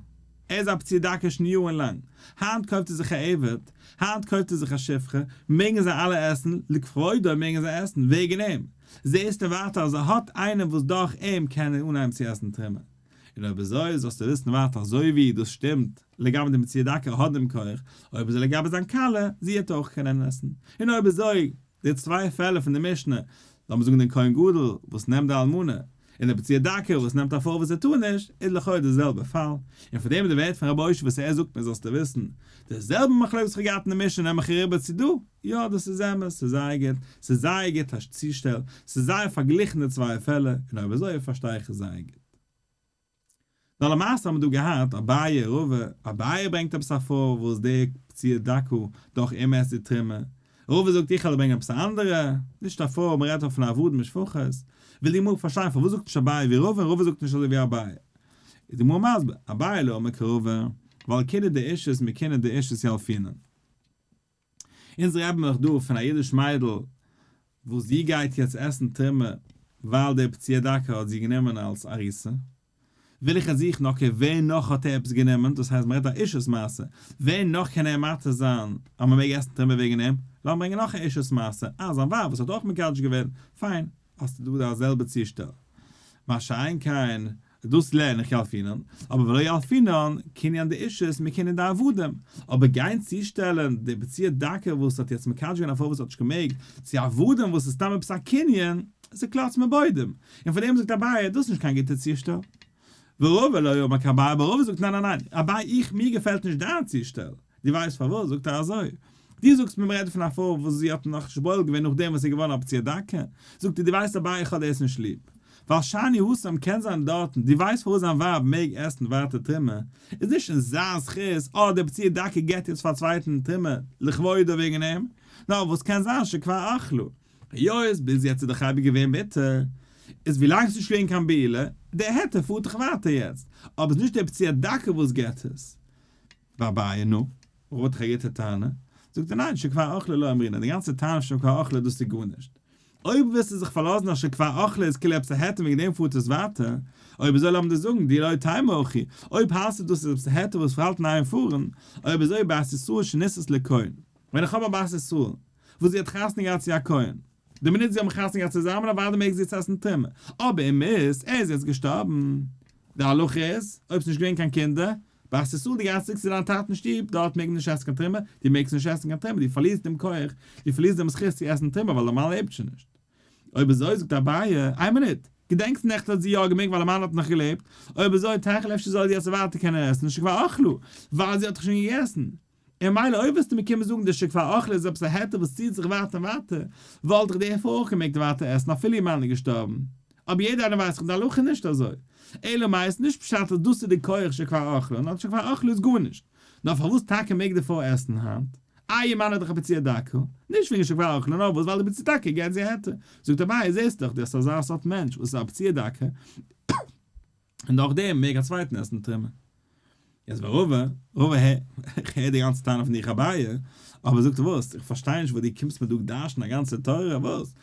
A: ער איז א פצוע דכא שוין יארן לאנג, היינט קויפט ער זיך א עבד, היינט קויפט ער זיך א שפחה, מעגן זיי אלע עסן, לכבודו מעגן זיי עסן, וועגן אים. זעסטו ווייטער אז ער האט איינעם וואס דורך אים קען ער אנהייבן צו עסן תרומה. און אויב אזוי זאלסטו וויסן ווייטער אזוי ווי דאס שטימט לגבי דעם פצוע דכא האט דעם כח, אויב אזוי לגבי זיין כלה, זי העט אויך קענען עסן. און אויב אזוי, די צוויי פעלער פון די משנה, לאמיר זאגן דעם כהן גדול וואס נעמט די אלמנה, און דער פצוע דכא וואס נעמט א פרוי וואס ער טאר נישט, איז לכאו' די זעלבע פאל, און פון דעם איז די ווערט פון רבי אושעיא וואס ער זאגט מיר זאלסטו וויסן, די זעלבע מחלוקת וואס איך האב געהאט אין די משנה נעם איך אריבער צו דא, יא דאס איז אמת, ס'איז זייער גוט, ס'איז זייער גוט א צושטעל, ס'איז זייער פארגליכן די צוויי פעלער, און אויב אזוי פארשטיי איך עס זייער גוט. נאר למעשה האט מען דא געהאט אביי רבא, אביי ברענגט עפעס א פרוי וואס די פצוע דכא דורך אים עסט די תרומה, רבא זאגט איך וועל ברענגען עפעס א אנדערע, נישט א פרוי, מען רעדט דא פון עבדים ושפחות, וויל די גמרא פארשטיין פארוואס זאגט נישט אביי ווי רבא און רבא זאגט נישט אזוי ווי אביי, איז די גמרא מסביר, אביי לא אמר כרבא, ווייל קינא דאישות מקינא דאישות ילפינן. אונז רעדן מיר דאך דא פון א אידיש מיידל וואס זי גייט יעצט עסן תרומה ווייל דער פצוע דכא האט זי גענומען אלס ארוסה, וויל איך יעצט זוכן okay ווער נאך האט ער עפעס גענומען, דאס הייסט מ'רעדט א אישות מעשה, ווער נאך קען ער מתיר זיין אז מ'מעג עסן תרומה וועגן אים, לאמיר ברענגען נאך א אישות מעשה, אה זיין ווייב וואס האט אויך מקדש געווען, פיין, האסטו דא די זעלבע צושטעל. מה שאין כן. דאס לערן איך ילפינן, אבער ולא ילפינן קנין דאישות מקנין דעבדים, אבער גיין צושטעלן די פצוע דכא וואס האט יעצט מקדש געווען א פרוי וואס האט נישט געמעגט, צו עבדים וואס איז סתם עפעס א קנין, איז א קלאץ מבוידעם, און פאר דעם זאגט אביי דאס איז נישט קיין גוטע צושטעל. ורבא לא אמר כאביי אבער רבא זאגט ניין ניין ניין, אביי איך מיר געפעלט נישט דיין צושטעל, דו ווייסט פארוואס זאגט ער אזוי, דו זאגסט מיר מ'רעדט פון א פרוי וואס זי האט נאכנישט בועל געווען נאכדעם וואס זי איז געווארן א פצוע דכא, זאגט ער דו ווייסט אביי איך האב דאס נישט ליב, ווייל שאני התם קען זיין דארטן, דו ווייסט פארוואס זיין ווייב מעג עסן ווייטער תרומה, איז נישט אין זיין זכות, אה דער פצוע דכא געבט יעצט פאר א צווייטן תרומה לכבודו וועגן אים, נאר וואס קען זיין שכבר אכלה, היות ביז יעצט איז דאך אייביג געווען מותר, איז ווילאנג ס'נישט געווען קיין בעילה, דער היתר פארט דאך ווייטער יעצט, אבער ס'נישט דער פצוע דכא וואס געבט עס. ואביי נו, רבא האט דאך א גוטע טענה, זאגט ער ניין שכבר אכלה לא אמרינן, די גאנצע טענה פון שכבר אכלה דאס איז גארנישט. אויב ווילסטו זיך פארלאזן אז שכבר אכלה איז כאילו עפעס א היתר וועגן דעם פארט עס ווייטער, אויב אזוי לאמיר דיר זאגן דאי לא תימא הכי, אויב האלסטו דאס איז עפעס א היתר וואס פארהאלט אין איין פארן, אויב אזוי בת ישראל שנישאת לכהן, ווען איך האב א בת ישראל וואס זי האט חתונה געהאט צו א כהן, די מינוט זיי האבן חתונה געהאט צוזאמען אוודאי מעג זי יעצט עסן תרומה, אבער ומת, ער איז יעצט געשטארבן, די הלכה איז, אויב ס'נישט געווען קיין קינדער, בת ישראל דו גייסט צוריק צו דיין טאטנ'ס שטוב, דארט מעג מען נישט עסן קיין תרומה, דו מעגסט נישט עסן קיין תרומה, דו פארלירסט דעם כח, דו פארלירסט דעם זכות צו עסן תרומה ווייל דיין מאן לעבט שוין נישט. אויב אזוי זאגט אביי, איין מינוט, געדענקסט נעכטן האט זי יא געמעגט ווייל איר מאן האט נאך געלעבט, אויב אזוי תיכול אפשר זאל זי יעצט ווייטער קענען עסן שכבר אכלה, ווייל זי האט דאך שוין געגעסן. און מילא אויב וועסטו מיר קומען זאגן די שכבר אכלה איז עפעס א היתר וואס ציט זיך ווייטער און ווייטער, וואלט איך דערפאר אויך געמעגט ווייטער עסן אפילו איר מאן איז געשטארבן. אבער יעדער איינער ווייסט דאך די הלכה איז נישט אזוי. אלא מאי איז נישט פשט אז דאס איז די כח שכבר אכלה, נאר שכבר אכלה איז גארנישט. נאר פארוואס טאקע מעג די פרוי עסן היינט? איי איר מאן איז דאך א פצוע דכא? נישט וועגן שכבר אכלה נאר וואס ווייל די פצוע דכא געט זי א היתר. זאגט אביי זעסט דאך דו האסט אזא סארט מענטש וואס איז א פצוע דכא, און דורך דעם מעג א צווייטן עסן תרומה. יעצט ביי רבא, רבא הער, איך הער די גאנצע טענה פון דיך אביי, אבער זאגט וואס, איך פארשטיי נישט וואס דו קומסט מיר דא דרש'ן א גאנצע תורה, וואס?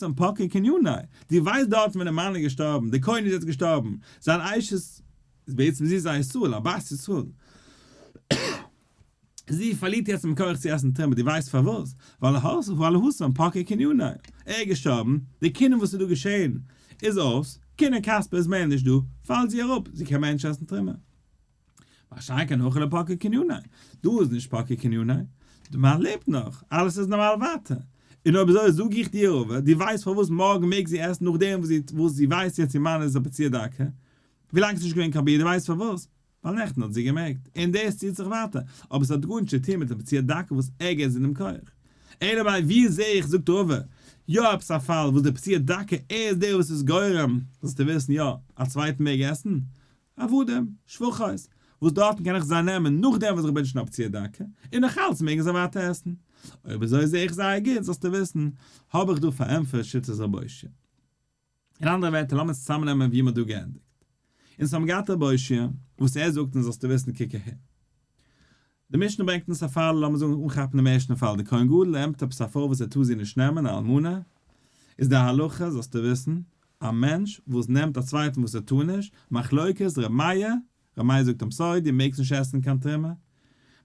A: התם פקע קניניה, דו ווייסט דארטן ווען די מאן איז געשטארבן, די כהן איז יעצט געשטארבן, זיין אשת איז בעצם זי איז א ישראל, א בת ישראל. זי פארלירט יעצט דעם כח צו עסן תרומה, דו ווייסט פארוואס? ווייל ווייל התם פקע קניניה, ער איז געשטארבן, די קנין וואס איז דא געשען איז אויס, קנין כספא איז מער נישט דא, פאלט זי אראפ, זי קען מער נישט עסן תרומה. מה שאין כן הכא לא פקע קניניה, דא איז נישט פקע קניניה, די מאן לעבט נאך, אלעס איז נארמאל ווייטער. און אויב אזוי זאג איך דיר רבא, דו ווייסט פארוואס מארגן מעג זי עסן נאכדעם וואס זי ווייסט יעצט איר מאן איז א פצוע דכא? ווילאנג ס'איז נישט געווען קיין ביאה, דו ווייסט פארוואס? ווייל נעכטן האט זי געמעגט, און דאס ציט זיך ווייטער, אבער ס'האט גארנישט צו טון מיט די פצוע דכא וואס ער געט זי דעם כח. אלא מאי ווי זעה איך זאגט רבא, יא עפעס א פאל וואס די פצוע דכא ער איז דער וואס איז גורם, זאלסטו וויסן יא, א צווייטן מעג עסן, עבדים, שפחות, וואס דארטן קען איך זיי נעמען נאכדעם וואס איך בין שוין א פצוע דכא, און נאכאלץ מעגן זיי ווייטער עסן. אויב אזוי זעה איך זייער גוט, זאלסטו וויסן, האב איך דא פארענטפערט שיטת רב אושעיא. אין אנדערע ווערטער לאמיר צוזאמנעמען ווי מ'האט דא געענדיגט. אונז האבן געהאט רב אושעיא, וואס ער זאגט אונז זאלסטו וויסן קוק אהער. די משנה ברענגט אונז א פאל, לאמיר זאגן אנכאפן דעם ערשטן פאל, דער כהן גדול נעמט עפעס א פרוי וואס ער טאר זי נישט נעמען, א אלמנה, איז די הלכה זאלסטו וויסן, א מענטש וואס נעמט א צווייטן וואס ער טאר נישט, מחלוקת ר' מאיר, ר' מאיר זאגט I'm sorry דו מעגסט נישט עסן קיין תרומה,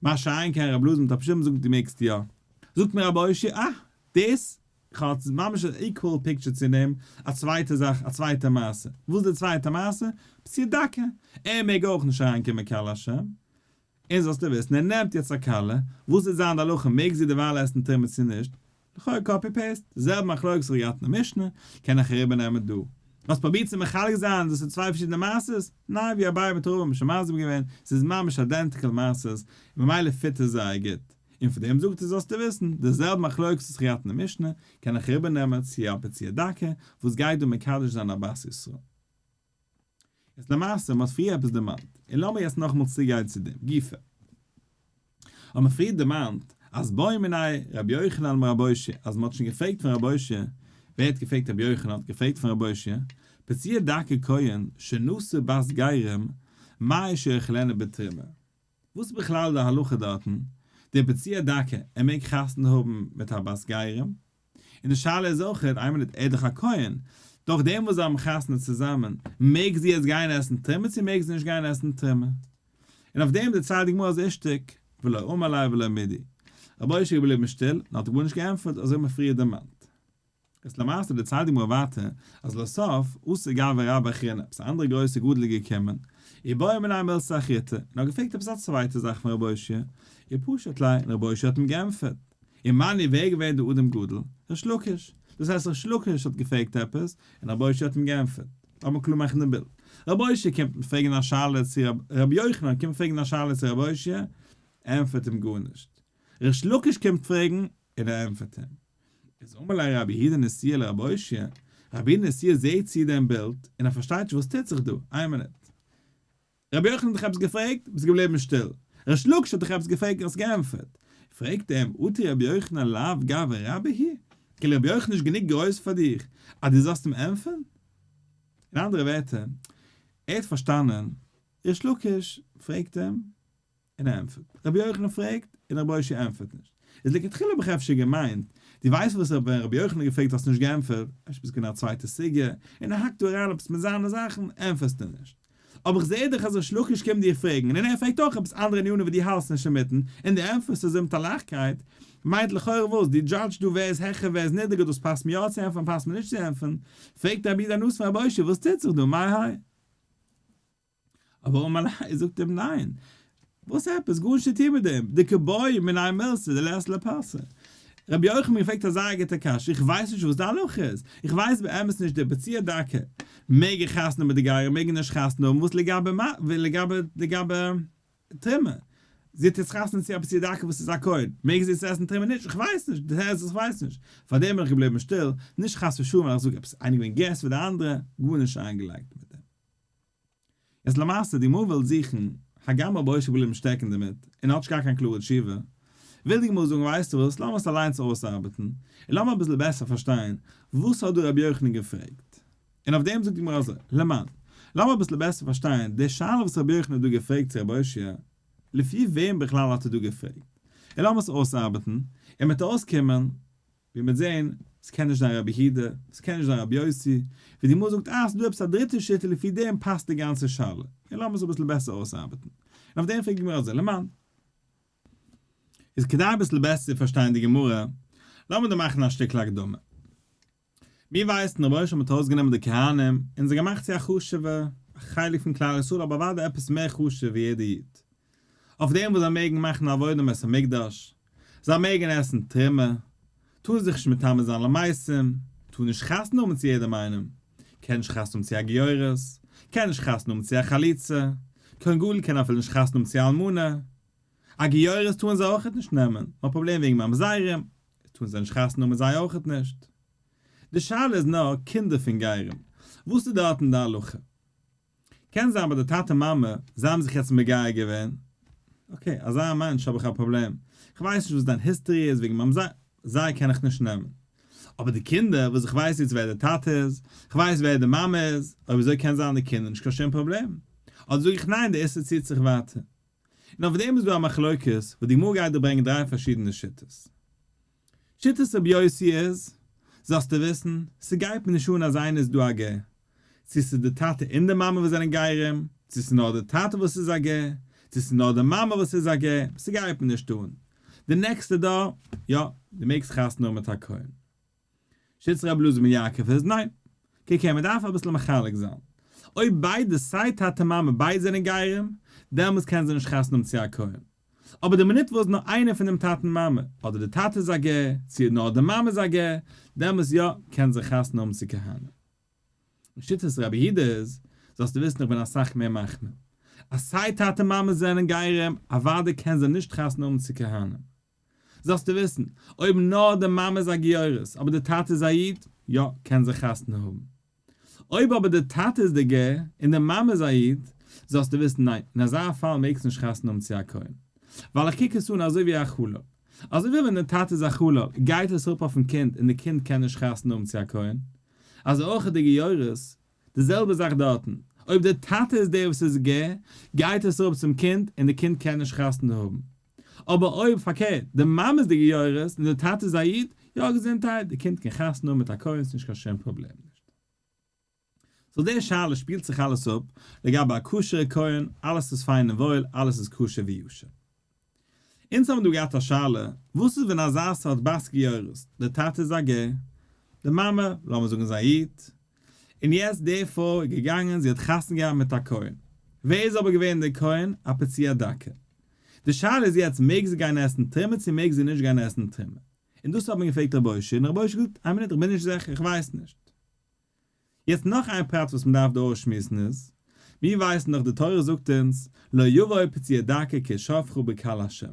A: מה שאין כן ר' אלעזר מיט ר' שמעון זאגן דו מעגסט יא. זאגט מיר רב אושעיא אה, דאס כ'האב ממש א equal picture צו דעם, א צווייטע זאך, א צווייטע מעשה. וואס איז די צווייטע מעשה? פצוע דכא. ער מעג אויך נישט אריינקומען קהל השם. און זאלסטו וויסן, ער נעמט יעצט א כלה, וואס וועט זיין די הלכה, מעג זי דערווייל עסן תרומה צו נישט? לכאו' copy paste, די זעלבע מחלוקת וואס איך האב געהאט אין די משנה, קען איך אריבערנעמען דא. האסט פרובירט צו מחלק זיין דאס איז צוויי פארשידענע מעשות? ניין, ווי אביי מיט רבא האבן שוין מסביר געווען, ס'איז ממש identical מעשות, און ממילא fit עס זייער גוט. און פון דעם זאגט ער זאלסטו וויסן, די זעלבע מחלוקת וואס איך געהאט אין די משנה, קען איך אריבערנעמען צו א פצוע דכא וואס גייט דא מקדש זיין א בת ישראל. יעצט למעשה, מען האט פריער עפעס דערמאנט, און לאמיר יעצט נאכאמאל צוגיין צו דעם גופא. האט מען פריער דערמאנט אז בעו מיניה רבי יוחנן מרבי אושעיא, אז מען האט שוין געפרעגט פון רבי אושעיא, ווער האט געפרעגט רבי יוחנן האט געפרעגט פון רבי אושעיא, פצוע דכא כהן שנשא בת גרים מהו שיאכילנה בתרומה. וואס איז בכלל די הלכה דארטן? דער פצוע דכא, ער מעג חתונה האבן מיט א בת גרים? און די שאלה איז אויכעט, איין מינוט, ער איז דאך א כהן, דורך דעם וואס זיי האבן חתונה צוזאמען, מעג זי יעצט גיין עסן תרומה צו מעג זי נישט גיין עסן תרומה? און אויף דעם דערציילט די גמרא אז אישתיק, ולא אמר ליה ולא מידי. רבי אושעיא איז געבליבן שטיל, און האט גארנישט געענטפערט, אזוי האט מען פריער דערמאנט. איז למעשה דערציילט די גמרא ווייטער אז לסוף אתא גברא רבה אחרינא, עפעס א אנדערע גרויסע גדול איז געקומען, ובעא מיניה מילתא אחריתא, און האט געפרעגט עפעס א צווייטע זאך פון רבי אושעיא, ופשט ליה, און רבי אושעיא האט אים געענטפערט. ומני ווער איז געווען דער אדם גדול? ריש לקיש. דאס הייסט ריש לקיש האט געפרעגט עפעס, און רבי אושעיא האט אים געענטפערט. לאמיר קלאר מאכן דעם בילד. רבי אושעיא קומט פרעגן א שאלה צו רבי יוחנן קומט פרעגן א שאלה צו רבי אושעיא, ענטפערט אים גארנישט. ריש לקיש קומט פרעגן, און ער ענטפערט אים. איז אמר ליה רבי יהודה נשיאה לרבי אושעיא, רבי יהודה נשיאה זעהט צו דעם בילד, און ער פארשטייט נישט וואס טוט זיך דא, איין מינוט. רבי יוחנן האט דיך עפעס געפרעגט? ביסט געבליבן שטיל. ריש לקיש האט דיך עפעס געפרעגט און האסט געענטפערט. פרעגט ער אים, אטו רבי יוחנן לאו גברא רבה הוא? כאילו רבי יוחנן איז נישט גענוג גרויס פאר דיך אז דו זאלסט אים ענטפערן? אין אנדערע ווערטער, ער האט פארשטאנען, ריש לקיש פרעגט אים, און ער ענטפערט. רבי יוחנן פרעגט, און רבי אושעיא ענטפערט נישט. איז לכתחילה האב איך אפשר געמיינט, דו ווייסט וואס ווען רבי יוחנן האט געפרעגט האסטו נישט געענטפערט, אפשר ביסט געווען א צווייטע סוגיא, און ער האקט דא אריין עפעס מיט זיינע זאכן, ענטפערסטו נישט. אבער איך זעה דאך אז ריש לקיש קומט דיר פרעגן, און ער פרעגט אויך עפעס אנדערע ענינים וואס דו האלסט נישט אינמיטן, און דו ענטפערסט אזוי מיט א לייכטקייט, מיינט לכאורה וואס? דו judge סט דא ווער איז העכער ווער איז נידריגער דאס פאסט מיר יא צו ענטפערן פאסט מיר נישט צו ענטפערן, פרעגט רבי יהודה הנשיא פון רבי אושעיא וואס טוט זיך דא, מאי האי? אבער אמר ליה זאגט אים ניין, וואס עפעס, גארנישט צו טון מיט דעם, דקבעי מיניה מילתא דלית ליה פרסא. רבי יוחנן האט געפרעגט א זייער גוטע קשיא, איך ווייס נישט וואס די הלכה איז, איך ווייס באמת נישט די פצוע דכא, מעג איך חתונה מיט די גרים, מעג איך נישט חתונה האבן, וואס לגבי מה, לגבי לגבי תרומה, זי האט יעצט חתונה צו א פצוע דכא וואס איז א כהן, מעג זי יעצט עסן תרומה נישט, איך ווייס נישט, די תירוץ איז איך ווייס נישט, פארדעם בין איך געבליבן שטיל, נישט חס ושלום ווייל איך זאג עפעס איינער געווען גרעסער ווי די אנדערע, גארנישט איינגעלייגט מיט דעם. איז למעשה די גמרא וויל זוכן, הגם רבי אושעיא געבליבן שטעקן דערמיט, און האט נישט געהאט קיין קלארע תשובה, וויל די גמרא זאגן ווייסטו וואס, לאמיר עס אליינס אויסארבעטן, און לאמיר אביסל בעסער פארשטיין וואס האט דא רבי יוחנן געפרעגט. און אויף דעם זאגט די גמרא אזוי, למאן, לאמיר אביסל בעסער פארשטיין די שאלה וואס רבי יוחנן האט דא געפרעגט צו רבי אושעיא, לפי וועם בכלל האט ער דא געפרעגט, און לאמיר עס אויסארבעטן, און מ'וועט אויסקומען ווי מ'וועט זעהן, ס'קען נישט זיין רבי יהודה, ס'קען נישט זיין רבי יוסי, ווי די גמרא זאגט אה ס'דא עפעס א דריטע שיטה לפי דעם פאסט די גאנצע שאלה, און לאמיר עס אביסל בעסער אויסארבעטן. און אויף דעם פרעגט די גמרא אזוי, למאן. איז כדי אביסל בעסער צו פארשטיין די גמרא, לאמיר דא מאכן א שטיקל הקדמה. מיר ווייסן רבונו של עולם האט ארויסגענומען די כהנים און זיי געמאכט צו א חשוב'ע חלק פון כלל ישראל אבער אוודאי עפעס מער חשוב ווי יעדע איד. אויף דעם וואס זיי מעגן מאכן עבודה אין בית המקדש, זיי מעגן עסן תרומה, טארן זיך נישט מטמא זיין למתים, טארן נישט חתונה האבן צו יעדעם איינעם, קען נישט חתונה האבן צו א גיורת, קען נישט חתונה האבן צו א חלוצה, כהן גדול קען אפילו נישט חתונה האבן צו א אלמנה, א גיורת טארן זיי אויכעט נישט נעמען, נאר פראבלעם וועגן ממזרים, טארן זיי נישט חתונה האבן מיט זיי אויכעט נישט. די שאלה איז נאר קינדער פון גרים, וואס איז דארטן די הלכה? קען זיין ביי די טאטע מאמע, זיי האבן זיך יעצט מגייר געווען, okay, אזא מענטש האב איך א פראבלעם, איך ווייס נישט וואס דיין history איז וועגן ממזר, זיי קען איך נישט נעמען. אבער די קינדער וואס איך ווייס יעצט ווער די טאטע איז, איך ווייס ווער די מאמע איז, אויב אזוי קען זיין די קינדער נישט קיין שום פראבלעם. אדער זאג איך ניין די איסור ציט זיך ווייטער. און אויף דעם איז דא א מחלוקת וואס די גמרא גייט דא ברענגען דריי פארשידענע שיטות. שיטת רבי יוסי איז, זאלסטו וויסן, ס'גייט מיר נישט אן אז איינער איז דא א גר, צו ס'איז די טאטע און די מאמע וואס זענען גרים, צו ס'איז נאר די טאטע וואס איז א גר, צו ס'איז נאר די מאמע וואס איז א גר, ס'גייט מיר נישט אן. די נעקסטע דור, יא, דו מעגסט חתונה האבן מיט א כהן. שיטת רבי אלעזר בן יעקב איז, ניין. קוק הער, מ'דארף אביסל מחלק זיין. אויב ביידע, סיי טאטע מאמע, ביידע זענען גרים, דעמאלטס קענען זיי נישט חתונה האבן צו א כהן. אבער די מינוט וואס נאר איינער פון דעם טאטן מאמע, אדער די טאטע איז א גר, צו נאר די מאמע איז א גר, דעמאלס יא, קען זיי חתונה האבן צו כהנים. און שיטת רבי יהודה איז, זאלסטו וויסן איך בין אסאך מער מחמיר. אז סיי טאטע מאמע זענען גרים, אוודאי קען זיי נישט חתונה האבן צו כהנים. זאלסטו וויסן, אויב נאר די מאמע איז א גיורת, אבער די טאטע איז א איד, יא, קען זי חתונה האבן. אויב אבער די טאטע איז די גר, און די מאמע איז א איד, זאלסטו וויסן, ניין, אין אזא פאל מעגסטו נישט חתונה האבן צו א כהן. ווייל איך קוק עס אן אזוי ווי א חלל. אזוי ווי ווען די טאטע איז א חלל, גייט עס אראפ אויפן קינד און די קינד קען נישט חתונה האבן צו א כהן. אזוי אויך די גיורת, די זעלבע זאך דארטן, אויב די טאטע איז דער וואס איז גר, גייט עס אראפ צום קינד און די קינד קען נישט חתונה האבן. אבער אויב פארקערט, די מאמע איז די גיורת און די טאטע איז א איד, יא געזונטהייט, די קינד קען חתונה האבן מיט א כהן ס'נישט קיין שום פראבלעם נישט. so די שאלה שפילט זיך אלעס אפ לגבי א כשר'ע כהן, אלעס איז פיין און וואויל, אלעס איז כשר וישר. אונז האבן דא געהאט א שאלה, וואס איז ווען אזא סארט בת גיורת, די טאטע איז א גר, די מאמע, לאמיר זאגן איז א איד, און יעצט די פרוי איז געגאנגען זי האט חתונה געהאט מיט א כהן, ווער איז אבער געווען דער כהן? א פצוע דכא. די שאלה איז יעצט מעג זי גיין עסן תרומה צו מעג זי נישט גיין עסן תרומה? און דאס האט מען געפרעגט ר' אושעיא און ר' אושעיא האט געזאגט איין מינוט איך בין נישט זיכער איך ווייס נישט. יעצט נאך איין פרט וואס מען דארף דא אויסשמועסן איז, מיר ווייסן דאך די תורה זאגט אונז לא יבוא פצוע דכא כי שפכה בקהל השם.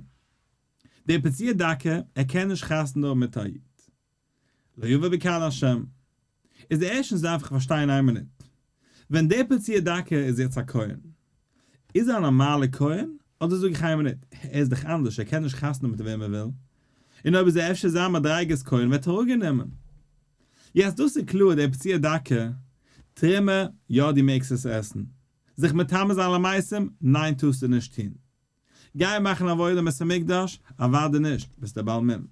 A: דער פצוע דכא ער קען נישט חתונה האבן מיט א איד. לא יבוא בקהל השם. איז די ערשטנס דארף איך פארשטיין איין מינוט. ווען דער פצוע דכא איז יעצט א כהן. איז ער א נארמאלע כהן? אדער זאג איך איין מינוט, ער איז דאך אנדערש ער קען נישט חתונה מיט וועם ער וויל. און אויב איז ער אפשר זיין מדריגת כהן ווערט ער אראפגענומען. יעצט דאס איז קלאר דער פצוע דכא, תרומה, יא דו מעגסט עס עסן. זיך מטמא זיין למתים, ניין טארסטו נישט טון. גיי מאכן עבודה אין בית המקדש? אוודאי נישט, ביסט א בעל מום.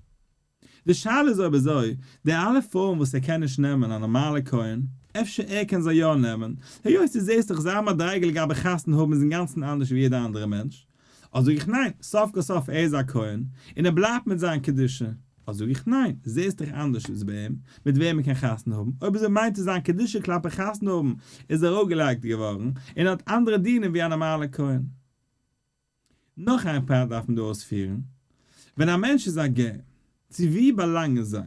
A: די שאלה איז אויב אזוי, די אלע פרויען וואס ער קען נישט נעמען א נארמאלע כהן, אפשר ער קען זיי יא נעמען, היות דו זעסט דאך זיין מדריגה לגבי חתונה האבן איז אינגאנצן אנדערש ווי יעדע אנדערע מענטש, אדער זאג איך ניין, סוף כל סוף ער איז א כהן, און ער בלייבט מיט זיין קדושה, אדער זאג איך ניין, זעסט דאך אנדערש איז ביי אים, מיט וועם ער קען חתונה האבן, אויב אזוי מיינט עס זיין קדושה כלפי חתונה האבן איז אראפגעלייגט געווארן, און האט אנדערע דינים ווי א נארמאלע כהן. נאך איין פרט דארף מען דא אויספירן, ווען א מענטש איז א גר, צו וואו באלאנגען זיי?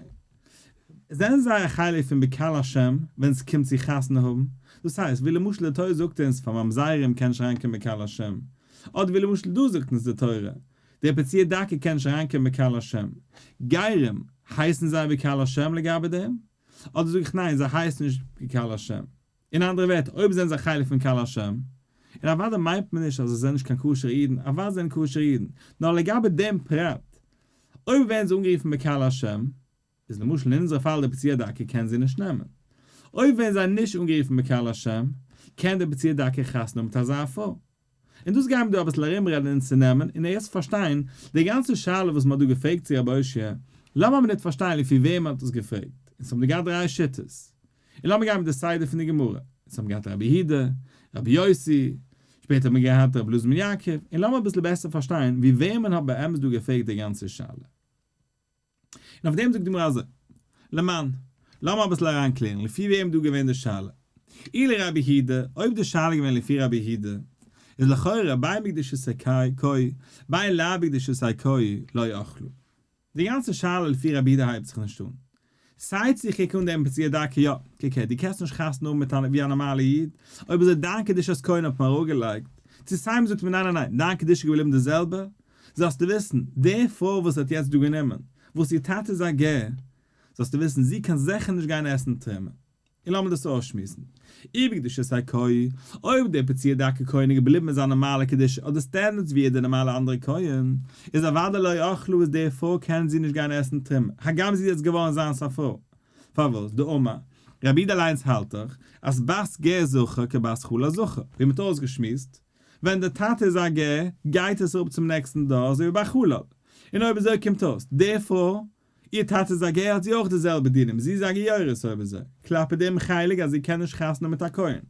A: זענען זיי א חלק פון בקהל השם ווען ס'קומט צו חתונה האבן? דאס הייסט, ווי למשל די תורה זאגט אונז פאר ממזרים קען נישט אריינקומען בקהל השם, אדער ווי למשל דא זאגט אונז די תורה, דער פצוע דכא קען נישט אריינקומען בקהל השם. גרים, הייסן זיי בקהל השם לגבי דעם? אדער זאג איך ניין, זיי הייסן נישט בקהל השם. אין אנדערע ווערטער, אויב זענען זיי חלק פון קהל השם, און אוודאי מיינט מען נישט אז זיי זענען נישט קיין כשר'ע אידן, אוודאי זענען כשר'ע אידן, נאר לגבי דעם פרט, אויב ווערן זיי אנגערופן בקהל השם, איז למשל אין אונזערע פאל די פצוע דכא קען זי נישט נעמען. אויב ווערן זיי נישט אנגערופן בקהל השם, קען די פצוע דכא חתונה האבן מיט אזא פרוי. און דאס גייען מיר דא אביסל ארומרעדן און צונעמען און ערשט פארשטיין די גאנצע שאלה וואס מען האט דא געפרעגט צו רבי אושעיא, לאמיר אבער ניט פארשטיין לפי וועם מען האט עס געפרעגט, אונז האבן דא געהאט דריי שיטות, און לאמיר גיין מיט די סדר פון די גמרא, אונז האבן געהאט רבי יהודה, רבי יוסי, שפעטער האט מען געהאט רבי אלעזר בן יעקב, און לאמיר אביסל בעסער פארשטיין ווי וועם מען האט באמת דא געפרעגט די גאנצע שאלה. און אויף דעם זאגט די גמרא אזוי, למאן, לאמיר אביסל אריינקלערן לפי וועם דא געווען די שאלה. אי לרבי יהודה, אויב די שאלה איז געווען לפי רבי יהודה, איז לכאורה בין בקדושתיה קאי, בין לאו בקדושתיה קאי לא אכלה. די גאנצע שאלה לפי רבי יהודה הייבט זיך נישט אן. סיי צו איך קוק אן דעם פצוע דכא יא, קוק הער, דו קענסט נישט חתונה האבן מיט א ווי א נארמאלע איד, אויב אזוי דיין קדושת כהן האט מען אראפגעלייגט, צו סיי מ'זאגט מיר ניין ניין ניין, דיין קדושה איז געבליבן די זעלבע, זאלסטו וויסן, די פרוי וואס האט יעצט דא גענומען, וואס איר טאטע איז א גר, זאלסטו וויסן, זי קען זיכער נישט גיין עסן תרומה. און לאמיר דאס אויסשמועסן. אי בקדושתיה קאי, אויב דער פצוע דכא כהן איז געבליבן מיט זיין נארמאלע קדושה אדער standards ווי יעדער נארמאלע אנדערע כהן, איז אוודאי לא אכלה איז די פרוי קען זי נישט גיין עסן תרומה, הגם זי איז יעצט געווארן זיינס א פרוי. פארוואס? דאמר רבי יהודה אליינס האלט דאך אז בת גר זכר כבת חלל זכר, ווי מ'האט אויסגעשמועסט, ווען דער טאטע איז א גר, גייט עס אראפ צום נעקסטן דור אזוי ווי ביי חלל. און אויב אזוי קומט אויס, די פרוי, איר טאטע איז א גר האט זי אויך די זעלבע דינים, זי איז א גיורת אויב אזוי, כלפי דעם חלק אז זי קען נישט חתונה מיט א כהן.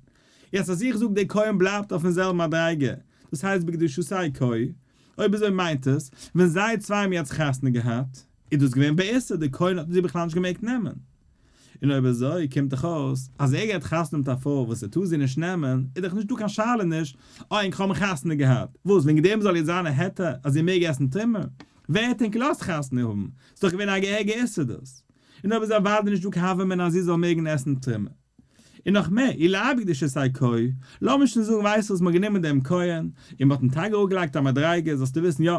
A: יעצט אז איך זאג דער כהן בלייבט אויפן זעלבן מדריגה, דאס הייסט בקדושתיה קאי, אויב אזוי מיינט עס, ווען זיי צוויי האבן יעצט חתונה געהאט, איז דאס געווען באיסור, דער כהן האט זי בכלל נישט געמעגט נעמען. און אויב אזוי קומט דאך אויס אז ער גייט חתונה מיט א פרוי וואס ער טאר זי נישט נעמען, איז דאך נישט דא קיין שאלה נישט, אוי ענק האבן חתונה געהאט, וואס וועגן דעם זאל יעצט זיין א היתר אז זי מעג עסן תרומה? ווער האט ענק געלאזט חתונה האבן? ס'איז דאך געווען א געהעריגע איסור דאס. און אויב איז אוודאי נישט דא קיין הוה אמינא אז זי זאל מעגן עסן תרומה. און נאך מער, אי לאו בקדושתיה קאי, לאמיר שוין זאגן ווייסט וואס מ'האט גענומען דעם כהן, און מ'האט אים טאקע אראפגעלייגט א מדריגה, זאלסטו וויסן יא,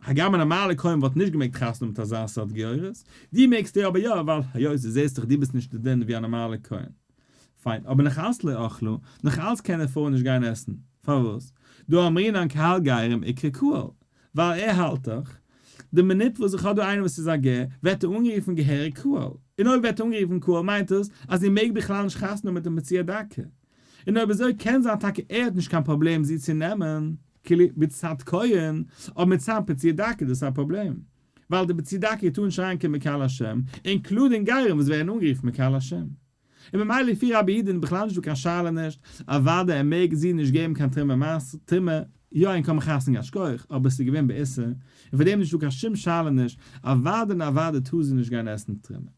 A: הגם א נארמאלע כהן וואלט נישט געמעגט חתונה האבן מיט אזא סארט גיורת, דו מעגסט איר אבער יא, ווייל היות דו זעסט דאך דו ביסט נישט די דין ווי א נארמאלע כהן. פיין, אבער נאך אלץ לא אכלה, נאך אלץ קען די פרוי נישט גיין עסן. פארוואס? דהא אמרינן קהל גרים איקרי קהל, ווייל ער האלט דאך, די מינוט וואס איך האב דא איינער וואס איז א גר, ווערט ער אנגערופן געהעריג קהל, און אויב ווערט ער אנגערופן קהל מיינט עס אז זי מעג בכלל נישט חתונה מיט דעם פצוע דכא, און אויב אזוי קען זיין טאקע ער האט נישט קיין פראבלעם זי צו נעמען, כאילו מצד כהן, אבער מצד פצוע דכא איז דאס א פראבלעם, ווייל די פצוע דכא טאר נישט אריינקומען בקהל השם, including גרים וואס ווערן אנגערופן בקהל השם. און ממילא לפי רבי יהודה איז בכלל נישט דא קיין שאלה נישט, אוודאי ער מעג זי נישט געבן קיין תרומה מעשר, תרומה, יא אין קאן חתונה געהאט שכוח, אבער עס איז געווען באיסור, און פאר דעם נישט דא קיין שום שאלה נישט, אוודאי און אוודאי טאר זי נישט גיין עסן תרומה.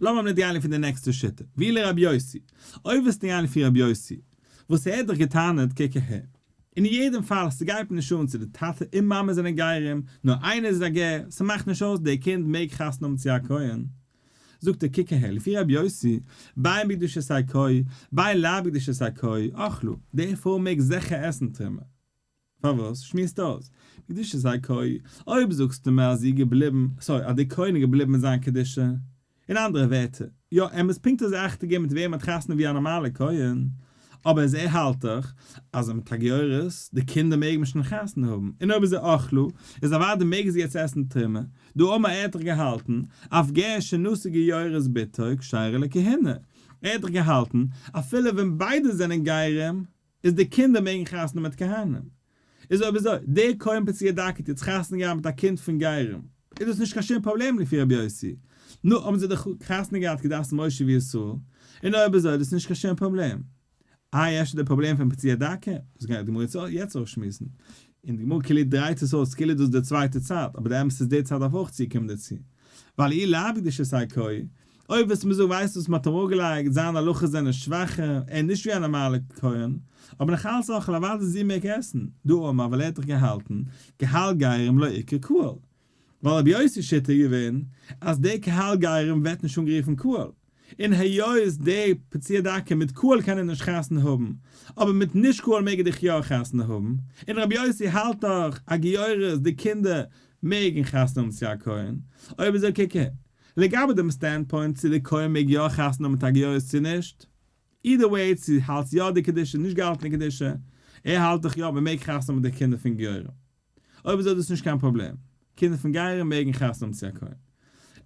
A: לאמיר מיט גיין לפי די נעקסטע שיטה, ואי לרבי יוסי, אויב ווילסטו גיין לפי רבי יוסי, וואס ער האט דאך געטענה'ט קוק אהער, אין יעדן פאל ס'גייט מיר נישט אן צו די טאטע און מאמע זענען גרים, נאר איינער איז א גר, ס'מאכט נישט אויס, דער קינד מעג חתונה האבן צו א כהן. זאגט ער קוק אהער, לפי רבי יוסי, בין בקדושת הכהן, בין לאו בקדושת הכהן, אכלה, די פרוי מעג זיכער עסן תרומה. פארוואס? שמועסט אויס. בקדושת הכהן, אויב זאגסטו מיר אז זי איז געבליבן, sorry, אז דער כהן איז געבליבן מיט זיין קדושה, אין אנדערע ווערטער, יא, ער מוז פונקט אזוי אכטונג געבן מיט וועם ער האט חתונה ווי א נארמאלער כהן, אבער אז ער האלט דאך אז מיט א גיורת, די קינדער מעגן שוין חתונה האבן, און אויב איז ער אכלה, איז אוודאי מעג זי יעצט עסן תרומה, דאמר ער האט דאך געהאלטן, אף גר שנשא גיורת בתו כשרה לכהונה, ער האט דאך געהאלטן, אפילו ווען ביידע זענען גרים, איז די קינדער מעגן חתונה מיט כהנים. איז אויב אזוי, דער כהן פצוע דכא האט יעצט חתונה געהאט מיט א קינד פון גרים, איז דאס נישט קיין שום פראבלעם לפי רבי יוסי. נו, האבן זיי דאך חתונה געהאט כדת משה וישראל, און אויב אזוי איז דאס נישט קיין שום פראבלעם. איי אפשר די פראבלעם פון פצוע דכא? דאס גייט די גמרא יעצט אויסשמועסן. און די גמרא כאילו דרייט עס אויס כאילו דאס איז די צווייטע צד, אבער די אמת איז די צד דארף אויך צוקומען דערצו. ווייל אי לאו בקדושת הכהן, אויב וועסטו מיר זאגן ווייסט וואס מ'האט אים אראפגעלייגט, זיינע הלכות זענען שוואכער, ער איז נישט ווי א נארמאלע כהן, אבער נאך אלץ אוכל אוודאי זי מעג עסן, דאמר ווייל ער האט דאך געהאלטן, קהל גרים לא איקרי קהל. ווייל רבי יוסי'ס שיטה איז געווען אז דער קהל גרים ווערט נישט אנגערופן קהל, און היות דער פצוע דכא מיט קהל קען ער נישט חתונה האבן, אבער מיט נישט קהל מעג ער דאך יא חתונה האבן, און רבי יוסי האלט דאך א גיורת די קינדער מעגן חתונה האבן צו א כהן, אויב אזוי קוק אהער, לגבי דעם standpoint צו די כהן מעג יא חתונה האבן מיט א גיורת צו נישט, either way צו האלטסט יא די קדושה נישט געהאלטן די קדושה, ער האלט דאך יא מען מעג חתונה האבן מיט די קינדער פון גיורים. אויב אזוי איז דאס נישט קיין פראבלעם, קינדער פון גרים מעגן חתונה האבן צו א כהן.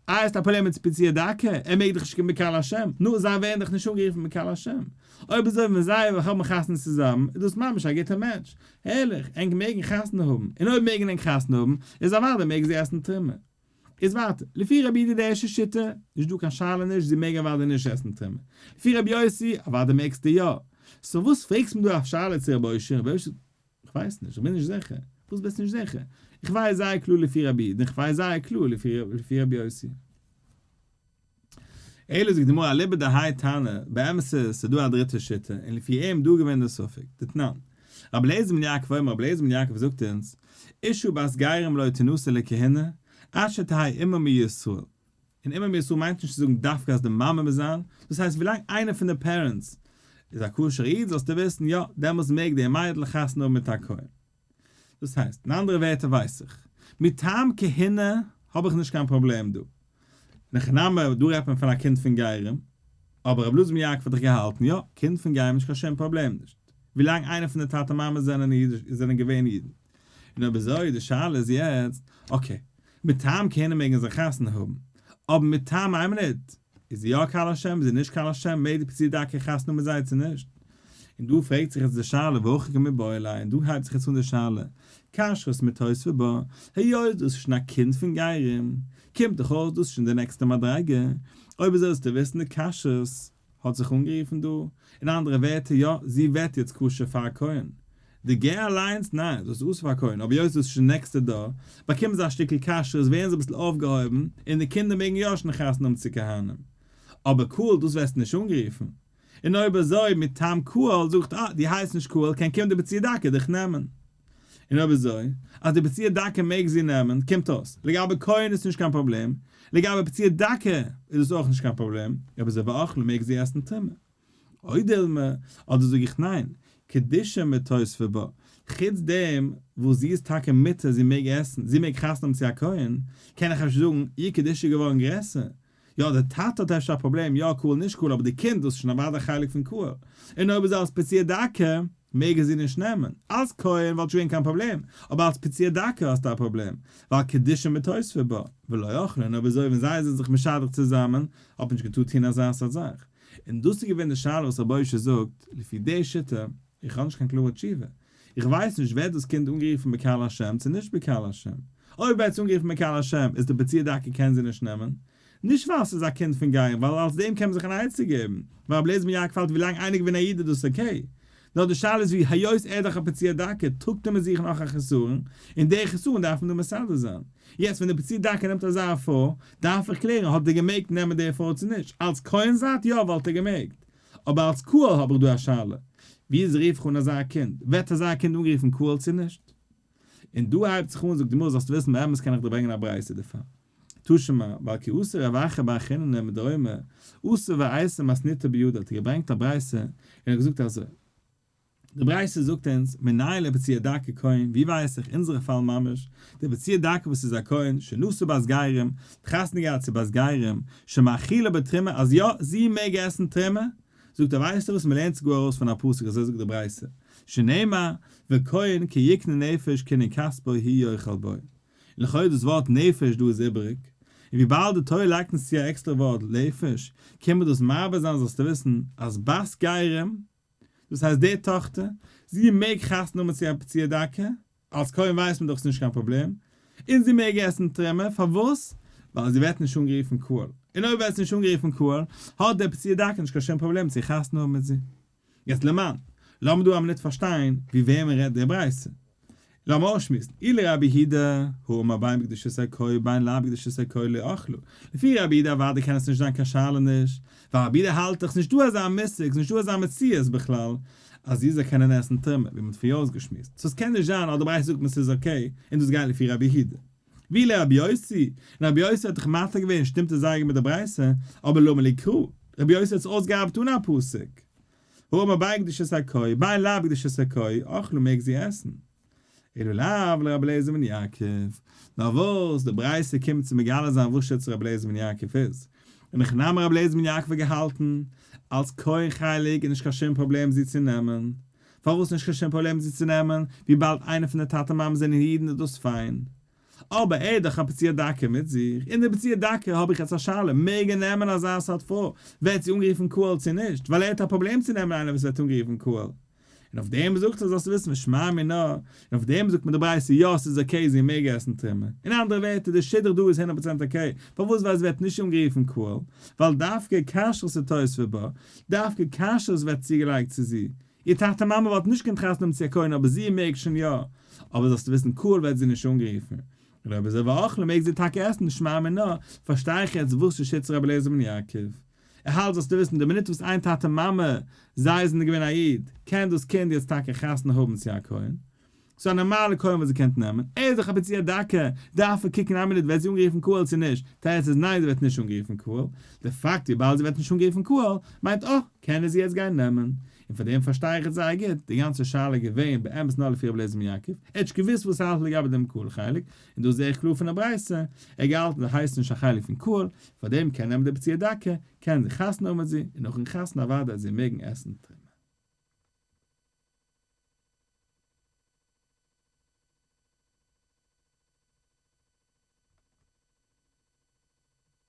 A: איי האסט א פראבלעם מיט פצוע דכא? ער מעג דאך נישט קומען בקהל השם, נו זיי ווערן דאך נישט אנגערופן בקהל השם. אויב אזוי ווען זיי האבן חתונה צוזאמען איז דאס ממש א גוטע match, הערליך, ענק מעגן חתונה האבן, און אויב מעגן ענק חתונה האבן, איז אוודאי מעגן זיי עסן תרומה. איז ווייטער, לפי רבי יהודה די ערשטע שיטה, נישט דא קיין שאלה נישט, זי מעג אוודאי נישט עסן תרומה. לפי רבי יוסי, אוודאי מעגסטו יא. so וואס פרעגסט מיר דא א שאלה צו רבי אושעיא? רבי אושעיא איך ווייס נישט, איך בין נישט זיכער. וואס ביסט נישט זיכער? איך ווייס זייער קלאר לפי רבי יהודה, איך ווייס זייער קלאר לפי רבי יוסי. אלא זאגט די גמרא אליבא דהאי תנא, באמת איז ס'דא א דריטע שיטה, און לפי אים דא געווען די ספק, דתנן. רבי אליעזר בן יעקב אומר, רבי אליעזר בן יעקב זאגט אונז, אשה בת גרים לא תנשא לכהונה, עד שתהא אמה מישראל. און אמה מישראל מיינט נישט צו זאגן דווקא אז די מאמע מוז זיין, דאס הייסט ווילאנג איינער פון די parents איז א כשר'ע איד זאלסטו וויסן יא, דעמאלס מעג די מיידל חתונה האבן מיט א כהן. דאס הייסט, אין אנדערע ווערטער ווייס איך, מטעם כהונה האב איך נישט קיין פראבלעם דא. אין הכי נמי, דא רעדט מען פון א קינד פון גרים, אבער רבי אלעזר בן יעקב האט דאך געהאלטן יא, קינד פון גרים נישט קיין שום פראבלעם נישט, ווילאנג איינער פון די טאטע מאמע זענען אידיש זענען געווען אידן. און אויב אזוי די שאלה איז יעצט, okay, מטעם כהונה מעגן זיי חתונה האבן, אבער מטעם איין מינוט, איז זי יא קהל השם, איז זי נישט קהל השם, מעג די פצוע דכא חתונה האבן מיט זיי צו נישט? און דא פרעגט זיך יעצט די שאלה והכי קמיבעיא ליה, און דא הייבט זיך יעצט אן די שאלה, כשרות מיתותבא בה, היות דאס איז שוין א קינד פון גרים, קומט דאך אויס דאס איז שוין די נעקסטע מדריגה, אויב אזוי זאלסטו וויסן די כשרות האט זיך אנגערופן דא, אין אנדערע ווערטער יא, זי ווערט יעצט כשר פאר א כהן, די גר אליינס ניין, דאס איז אסור פאר א כהן, אבער היות דאס איז שוין נעקסטע דור, באקומען זיי א שטיקל כשרות ווערן זיי אביסל אויפגעהויבן, און די קינדער מעגן יא שוין חתונה האבן צו כהנים. אבער קהל דאס ווערסטו נישט אנגערופן. און אויב אזוי מטעם קהל זאגט אה דו הייסט נישט קהל קען קומען די פצוע דכא דיך נעמען. און אויב אזוי אז די פצוע דכא מעג זי נעמען קומט אויס לגבי כהן איז נישט קיין פראבלעם, לגבי פצוע דכא איז דאס אויך נישט קיין פראבלעם, אויב אזוי ואכלה מעג זי עסן תרומה. או דילמא, אדער זאג איך ניין, קדושה מיתותבא בה, חוץ דעם וואס זי איז טאקע מותר זי מעג עסן, זי מעג חתונה האבן צו א כהן, קען איך אפשר זאגן, איר קדושה איז געווארן גרעסער. יא דער טאטע האט אפשר א פראבלעם יא קהל נישט קהל אבער די קינד דאס איז שוין אוודאי א חלק פון קהל, און אויב איז אלס פצוע דכא מעג ער זי נישט נעמען, אלס כהן וואלט שוין געווען קיין פראבלעם, אבער אלס פצוע דכא האסטו א פראבלעם, ווייל קדושה מיתותבא בה, ולא אכלה, און אויב אזוי ווען זיי זענען זיך משדך צוזאמען האט מען נישט געטארט טון אזא סארט זאך. און דאס איז געווען די שאלה וואס רבי אושעיא זאגט, לפי די שיטה, איך האב נישט קיין קלארע תשובה, איך ווייס נישט ווערט דאס קינד אנגערופן בקהל השם צו נישט בקהל השם, אויב ווערט עס אנגערופן בקהל השם איז די פצוע דכא קען זי נישט נעמען, נישט ווייל ס'איז א קינד פון גרים ווייל אלס דעם קען מען זיך אן עצה געבן, ווייל רבי אליעזר בן יעקב האלט ווילאנג איינער געווען א איד איז דאס okay. נאר די שאלה איז ווי היות ער איז דאך א פצוע דכא טראגט ער מיט זיך נאך א חסרון, און די חסרון דארף מען דא מסדר זיין. יעצט ווען די פצוע דכא נעמט אזא פרוי, דארף איך קלערן האט ער געמעגט נעמען די פרוי צו נישט, אלס כהן זייט יא וואלט ער געמעגט, אבער אלס קהל האב איך דא א שאלה, ווי אזוי רוף איך אן אזא קינד, ווערט אזא קינד אנגערופן קהל צו נישט? און דא הייבט זיך אן זאגט די גמרא זאלסט וויסן באמת קען איך דיר ברענגען א ברייתא דערפאר. תא שמע, ווייל כי אתא רב אחא בר חיננא מדרומא, אתא ואייתי מתניתא בידיה האט ער געברענגט א ברייתא און ער האט געזאגט אזוי, די ברייתא זאגט אונז, מנין לפצוע דכא כהן, ווי ווייס איך, אונזערע פאל ממש, די פצוע דכא וואס איז א כהן, שנשא בת גרים, האט חתונה געהאט צו בת גרים, שמאכילה בתרומה, אז יא, זי מעג עסן תרומה, זאגט ער ווייסטו וואס מ'לערנט זיך גאר ארויס פון א פסוק אזוי זאגט די ברייתא, שנאמר, וכהן כי יקנה נפש קנין כספו הוא יאכל בו. און לכאורה דאס ווארט נפש דא איז איבעריג, און וויבאלד די תורה לייגט אונז צו א עקסטערע ווארט נפש, קען מען דאס מרבה זיין זאלסטו וויסן אז בת גרים, דאס הייסט די טאכטער, זי מעג חתונה האבן צו א פצוע דכא, אלס כהן ווייסט מען דאך ס'נישט קיין פראבלעם, און זי מעג עסן תרומה, פארוואס? ווייל זי ווערט נישט אנגערופן קהל, און אויב ווערט זי נישט אנגערופן קהל, האט דער פצוע דכא נישט קיין שום פראבלעם צו חתונה האבן מיט זי. יעצט למען, לאמיר דא א מינוט פארשטיין ווי וועמען רעדט די ברייתא. לאמיר אויסשמועסן, אי לרבי יהודה, האמר בין בקדושת הכהן בין לאו בקדושת הכהן לא אכלה. לפי רבי יהודה אוודאי קען עס נישט זיין קיין שאלה נישט, ווייל רבי יהודה האלט דאך ס'נישט דא אזא מושג, ס'נישט דא אזא מציאות בכלל, אז זי זאל קענען עסן תרומה, ווי מ'האט פריער אויסגעשמועסט. סאו ס'קען נישט זיין אז די ברייתא זאגט מיר ס'איז okay, און דאס גייט לפי רבי יהודה. ואי לרבי יוסי, און רבי יוסי האט דאך מתיר געווען, שטימט עס זייער גוט מיט די ברייתא, אבער למה לי קרא, רבי יוסי האט עס אויסגעארבעט אן א פסוק. האמר בין בקדושת הכהן, בין לאו בקדושת הכהן, אכלה מעג זי עסן. אלא לאו לרבי אליעזר בן יעקב. נאר וואס, די ברייתא קומט צו מגלה זיין וואס שיטת רבי אליעזר בן יעקב איז. אין הכי נמי רבי אליעזר בן יעקב האט געהאלטן, אלס כהן חלק איז נישט קיין שום פראבלעם זי צו נעמען. פארוואס נישט קיין שום פראבלעם זי צו נעמען? וויבאלד איינער פון די טאטע מאמע זענען אידן איז דאס פיין. אבער ער איז דאך א פצוע דכא מיט זיך, און די פצוע דכא האב איך יעצט א שאלה, מעג ער נעמען אזא סארט פרוי, ווערט זי אנגערופן קהל צו נישט, ווייל ער האט א פראבלעם צו נעמען איינער וואס ווערט אנגערופן קהל. און אויף דעם זאגט ער זאלסט וויסן ושמע מינה, און אויף דעם זאגט מיר די ברייתא יא ס'איז okay זי מעג עסן תרומה. אין אנדערע ווערטער די שידוך דא איז הונדערט פראצענט okay, פארוואס ווייל זי ווערט נישט אנגערופן קהל, ווייל דווקא כשרות איז תוספת בה, דווקא כשרות ווערט צוגעלייגט צו זי, איר טאטע מאמע וואלט נישט געקענט חתונה האבן צו א כהן אבער זי מעג שוין יא, אבער זאלסטו וויסן קהל ווערט זי נישט אנגערופן, און אויב אזוי ואכלה מעג זי טאקע עסן שמע מינה, פארשטיי איך יעצט וואס איז שיטת רבי אליעזר בן יעקב. ער האלט זאלסטו וויסן די מינוט וואס איין טאטע מאמע זיי זענען געווען א איד, קען דאס קינד יעצט טאקע חתונה האבן צו א כהן. ס'איז א נארמאלע כהן וואס זי קענט נעמען, ער איז דאך א פצוע דכא, דארף ער קוקן איין מינוט ווערט זי אנגערופן קהל צו נישט, תירוץ איז ניין זי ווערט נישט אנגערופן קהל, די פאקט וויבאלד זי ווערט נישט אנגערופן קהל מיינט אה קען ער זי יעצט גיין נעמען, און פאר דעם פארשטיי איך עס זייער גוט, די גאנצע שאלה איז געווען באמת נאר לפי רבי אליעזר בן יעקב, ער האט נישט געוואוסט וואס ער האלט לגבי דעם קהל חלק, און דאס זעה איך קלאר פון די ברייתא, ער האט געהאלטן זי הייסט נישט א חלק פון קהל, פאר דעם קען נעמען די פצוע דכא, קען זי חתונה האבן מיט זי, און נאכן חתונה אוודאי זי מעגן עסן תרומה.